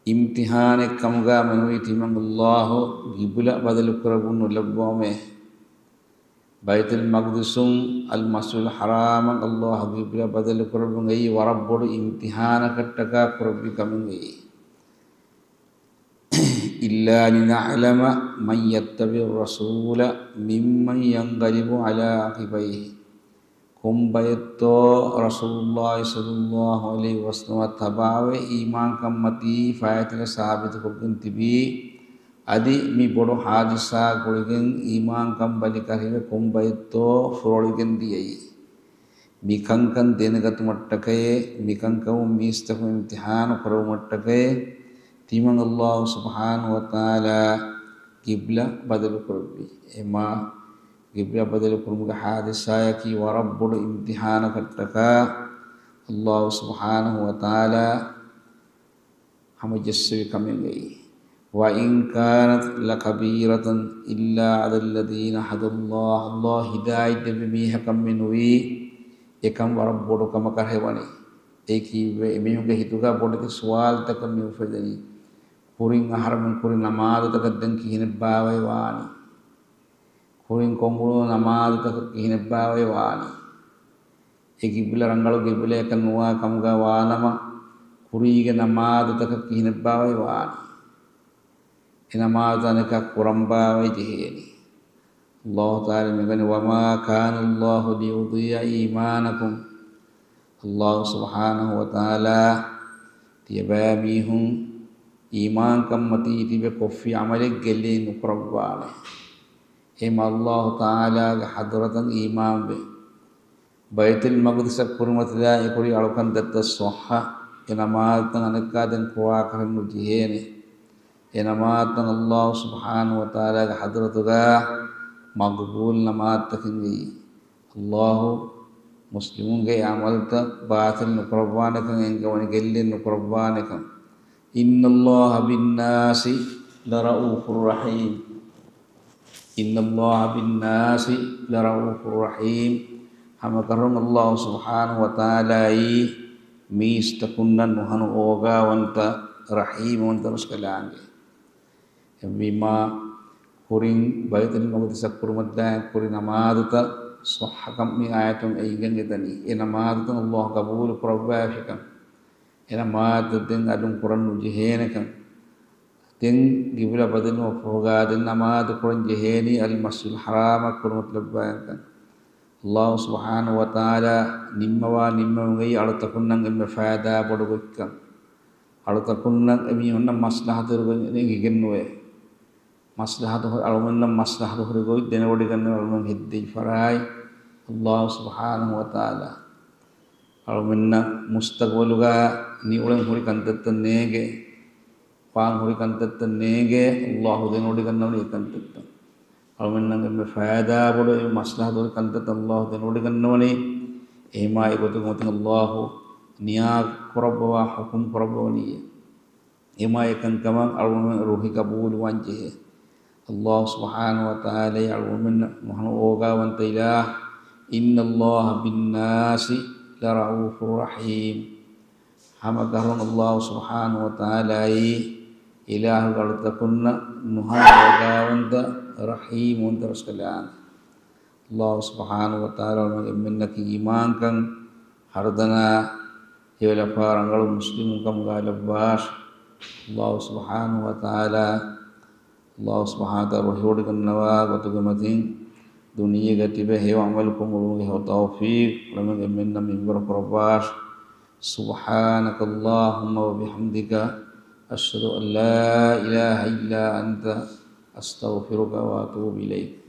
އިމްތިޙާނެއް ކަމުގާ މެނުވީ ތިމަން ﷲ ޤިބްލަ ބަދަލު ކުރައްވަން ނުލައްވަމޭ. ބައިތުލް މަޤްދިސުން އަލް މަސްޖިދުލް ޙަރާމަށް ﷲ ޤިބްލަ ބަދަލު ކުރެއްވުން އެއީ ވަރަށް ބޮޑު އިމްތިޙާނަކަށްޓަކާ ކުރެއްވި ކަމެއް އެއީ. إِلَّا لِنَعْلَمَ مَنْ يَتَّبِعُ الرَّسُولَ مِمَّنْ يَنْقَلِبُ عَلَى عَقِبَيْهِ. ކޮންބައެއްތޯ ރަސޫލުﷲ ޞައްލަﷲު ޢަލައިހި ވަސައްލަމަށް ތަބާވެ އީމާންކަންމަތީ ފައިތިލަ ސާބިތުކޮށްގެން ތިބީ، އަދި މި ބޮޑު ޙާދިސާ ގުޅިގެން އީމާންކަން ބަލިކަށިވެ ކޮންބައެއްތޯ ފުރޮޅިގެން ދިޔައީ. މި ކަންކަން ދެނެގަތުމަށްޓަކައޭ، މި ކަންކަމުން މީސްތަކުން އިމްތިޙާނު ކުރެވުމަށްޓަކައޭ، ތިމަން ﷲ ސުބްޙާނަހޫ ވަތަޢާލާ ޤިބްލަ ބަދަލު ކުރެއްވީ. އެމާ ޤިބްލަ ބަދަލު ކުރުމުގެ ޙާދިސާއަކީ ވަރަށް ބޮޑު އިމްތިޙާނަކަށްޓަކާ ﷲ ސުބްޙާނަހޫ ވަތަޢާލާ ހަމަޖެއްސެވި ކަމެއް އެއީ. وَإِنْ كَانَتْ لَكَبِيرَةً إِلَّا عَلَى الَّذِينَ هَدَى اللَّهُ. ﷲ ހިދާޔަތް ދެއްވި މީހަކަށް މެނުވީ އެކަން ވަރަށް ބޮޑު ކަމަކަށް ހެވަނީ. އެ ކީއްވެ؟ އެމީހުންގެ ހިތުގަ ބޮޑެތި ސުވާލުތަކެއް މި އުފެދެނީ. ކުރިން އަހަރެމެން ކުރި ނަމާދުތަކަށް ދެން ކިހިނެއްބާވައި ވާނީ؟ ކުރިން ކޮށްއުޅުނު ނަމާދުތަކަށް ކިހިނެއްބާވައި ވާނީ؟ އެ ޤިބްލަ ރަނގަޅު ޤިބްލައަކަށް ނުވާ ކަމުގަ ވާނަމަ، ކުރީގެ ނަމާދުތަކަށް ކިހިނެއްބާވައި ވާނީ؟ އެ ނަމާދުތައް އަނެކާ ކުރަންބާވައި ޖެހޭނީ؟ ﷲ ތަޢާލާ މިވަނީ، وَمَا كَانَ اللَّهُ لِيُضِيعَ إِيمَانَكُمْ. ﷲ ސުބްޙާނަހޫ ވަތަޢާލާ ތިޔަބައިމީހުން އީމާންކަންމަތީ ތިބެ ކޮށްފި ޢަމަލެއް ގެއްލި ނުކުރައްވާނެ. އެހެން ﷲ ތަޢާލާގެ ޙަޟްރަތަށް އީމާންވެ، ބައިތުލް މަޤްދިސަށް ކުރިމަތިލާ އެކުރި އަޅުކަން ދައްތަ ޞައްޙަ އެ ނަމާދުތައް އަނެއްކާ ދެން ކުރާކަށް ނުޖެހޭނެ. އެ ނަމާދުތައް ﷲ ސުބްޙާނަހޫ ވަތަޢާލާގެ ޙަޟްރަތުގަ މަޤްބޫލު ނަމާދުތަކެއް ވެއީ. ﷲ މުސްލިމުންގެ ޢަމަލުތައް ބާޠިލް ނުކުރައްވާނެކަން އެންގެވަނީ، ގެއްލެއް ނުކުރައްވާނެކަން. إِنَّ اللَّهَ بِالنَّاسِ لَرَءُوفٌ رَحِيمٌ. إِنَّ اللَّهَ بِالنَّاسِ لَرَءُوفٌ رَحِيمٌ. ހަމަކަށަވަރުން ﷲ ސުބްޙާނަހޫ ވަތަޢާލާއީ މީސްތަކުންނަށް ނުހަނު އޯގާވަންތަ، ރަޙީމުވަންތަ ރަސްކަލާނގެ. އެހެންވީމާ، ކުރިން ބައިތުލް މަޤްދިސަށް ކުރުމަށްދާ ކުރި ނަމާދުތައް ޞައްޙަކަން މި އާޔަތުން އެނގިގެން އެދަނީ. އެ ނަމާދުތައް ﷲ ޤަބޫލު ކުރައްވާފިކަން، އެ ނަމާދުތައް ދެން އަލުން ކުރަން ނުޖެހޭނެކަން، ދެން ޤިބްލަ ބަދަލުވުމަށްފަހުގާ ދެން ނަމާދު ކުރަން ޖެހޭނީ އަލްމަސްޖިދުލް ޙަރާމަށް ކުރުމަށް ލައްވާނެކަން. ﷲ ސުބްޙާނަހޫ ވަތަޢާލާ ނިންމަވާ ނިންމުމުގައި އަޅުތަކުންނަށް އެންމެ ފައިދާ ބޮޑު ގޮތްކަން، އަޅުތަކުންނަށް އެމީހުންނަށް މަސްލަހަތު އެނގިގެންނުވޭ. މަސްލަހަތު ހު-، އަޅުމެންނަށް މަސްލަހަތު ހުރި ގޮތް ދެނެވޮޑިގަންނަވަން އަޅުމެން ހެއްދެވިފަ ރާއި ﷲ ސުބްޙާނަހޫ ވަތަޢާލާ. އަޅުމެންނަށް މުސްތަޤްބަލުގަ ނިއުޅެން ހުރި ކަންތައްތައް ނޭނގެ، ވާން ހުރި ކަންތައްތައް ނޭނގެ، ﷲ ދެނެވޮޑިގަންނަވަނީ އެ ކަންތައްތައް. އަޅުމެންނަށް އެންމެ ފައިދާ ބޮޑު އެންމެ މަސްލަހަތު ހުރި ކަންތައްތައް ﷲ ދެނެވޮޑިގަންނަވަނީ. އެހެމާ އެގޮތުގެ މަތިން ﷲ ނިޔާ ކުރައްވަވާ ޙުކުމް ކުރައްވަވަނީ. އެމާ އެކަންކަމަށް އަޅުގަނޑުމެން ރުހި ޤަބޫލުވާން ޖެހޭ. ﷲ ސުބްޙާނަހޫ ވަތަޢާލާ އަޅުގަނޑުމެންނަށް މަހަނަ އޯގާވަންތަ އިލާހު، إِنَّ اللَّهَ بِالنَّاسِ لَرَءُوفٌ رَحِيمٌ. ހަމަ ކަހަލަން ﷲ ސުބްޙާނަހޫ ވަތަޢާލާއީ އިލާހު އަޅުތަކުންނަށް ނުހަނަ އޯގާވަންތަ ރަޙީމުވަންތަ ރަސްކަލާނގެ. ﷲ ސުބްޙާނަހޫ ވަތަޢާލާ އަޅުގަނޑުމެންނަކީ އީމާންކަން ހަރުދަނާ ހެޔޮލަފާ ރަނގަޅު މުސްލިމުން ކަމުގައި ލައްވާށި. ﷲ ސުބްޙާނަހޫ ވަތަޢާލާ، ﷲ ސުބްޙާނަހޫ ވަތަޢާލާ ރުހިވޮޑިގަންނަވާ ގޮތުގެ މަތިން ދުނިޔޭގަ ތިބެ ހެޔޮ ޢަމަލު ކުރުމުގެ ހެޔޮ ތައުފީޤު އަޅުގަނޑުމެންނަށް މިންވަރު ކުރައްވާށި. سُبْحَانَكَ اللَّهُمَّ وَبِحَمْدِكَ، أَشْهَدُ أَنْ لَا إِلَهَ إِلَّا أَنْتَ، أَسْتَغْفِرُكَ وَأَتُوبُ إِلَيْكَ.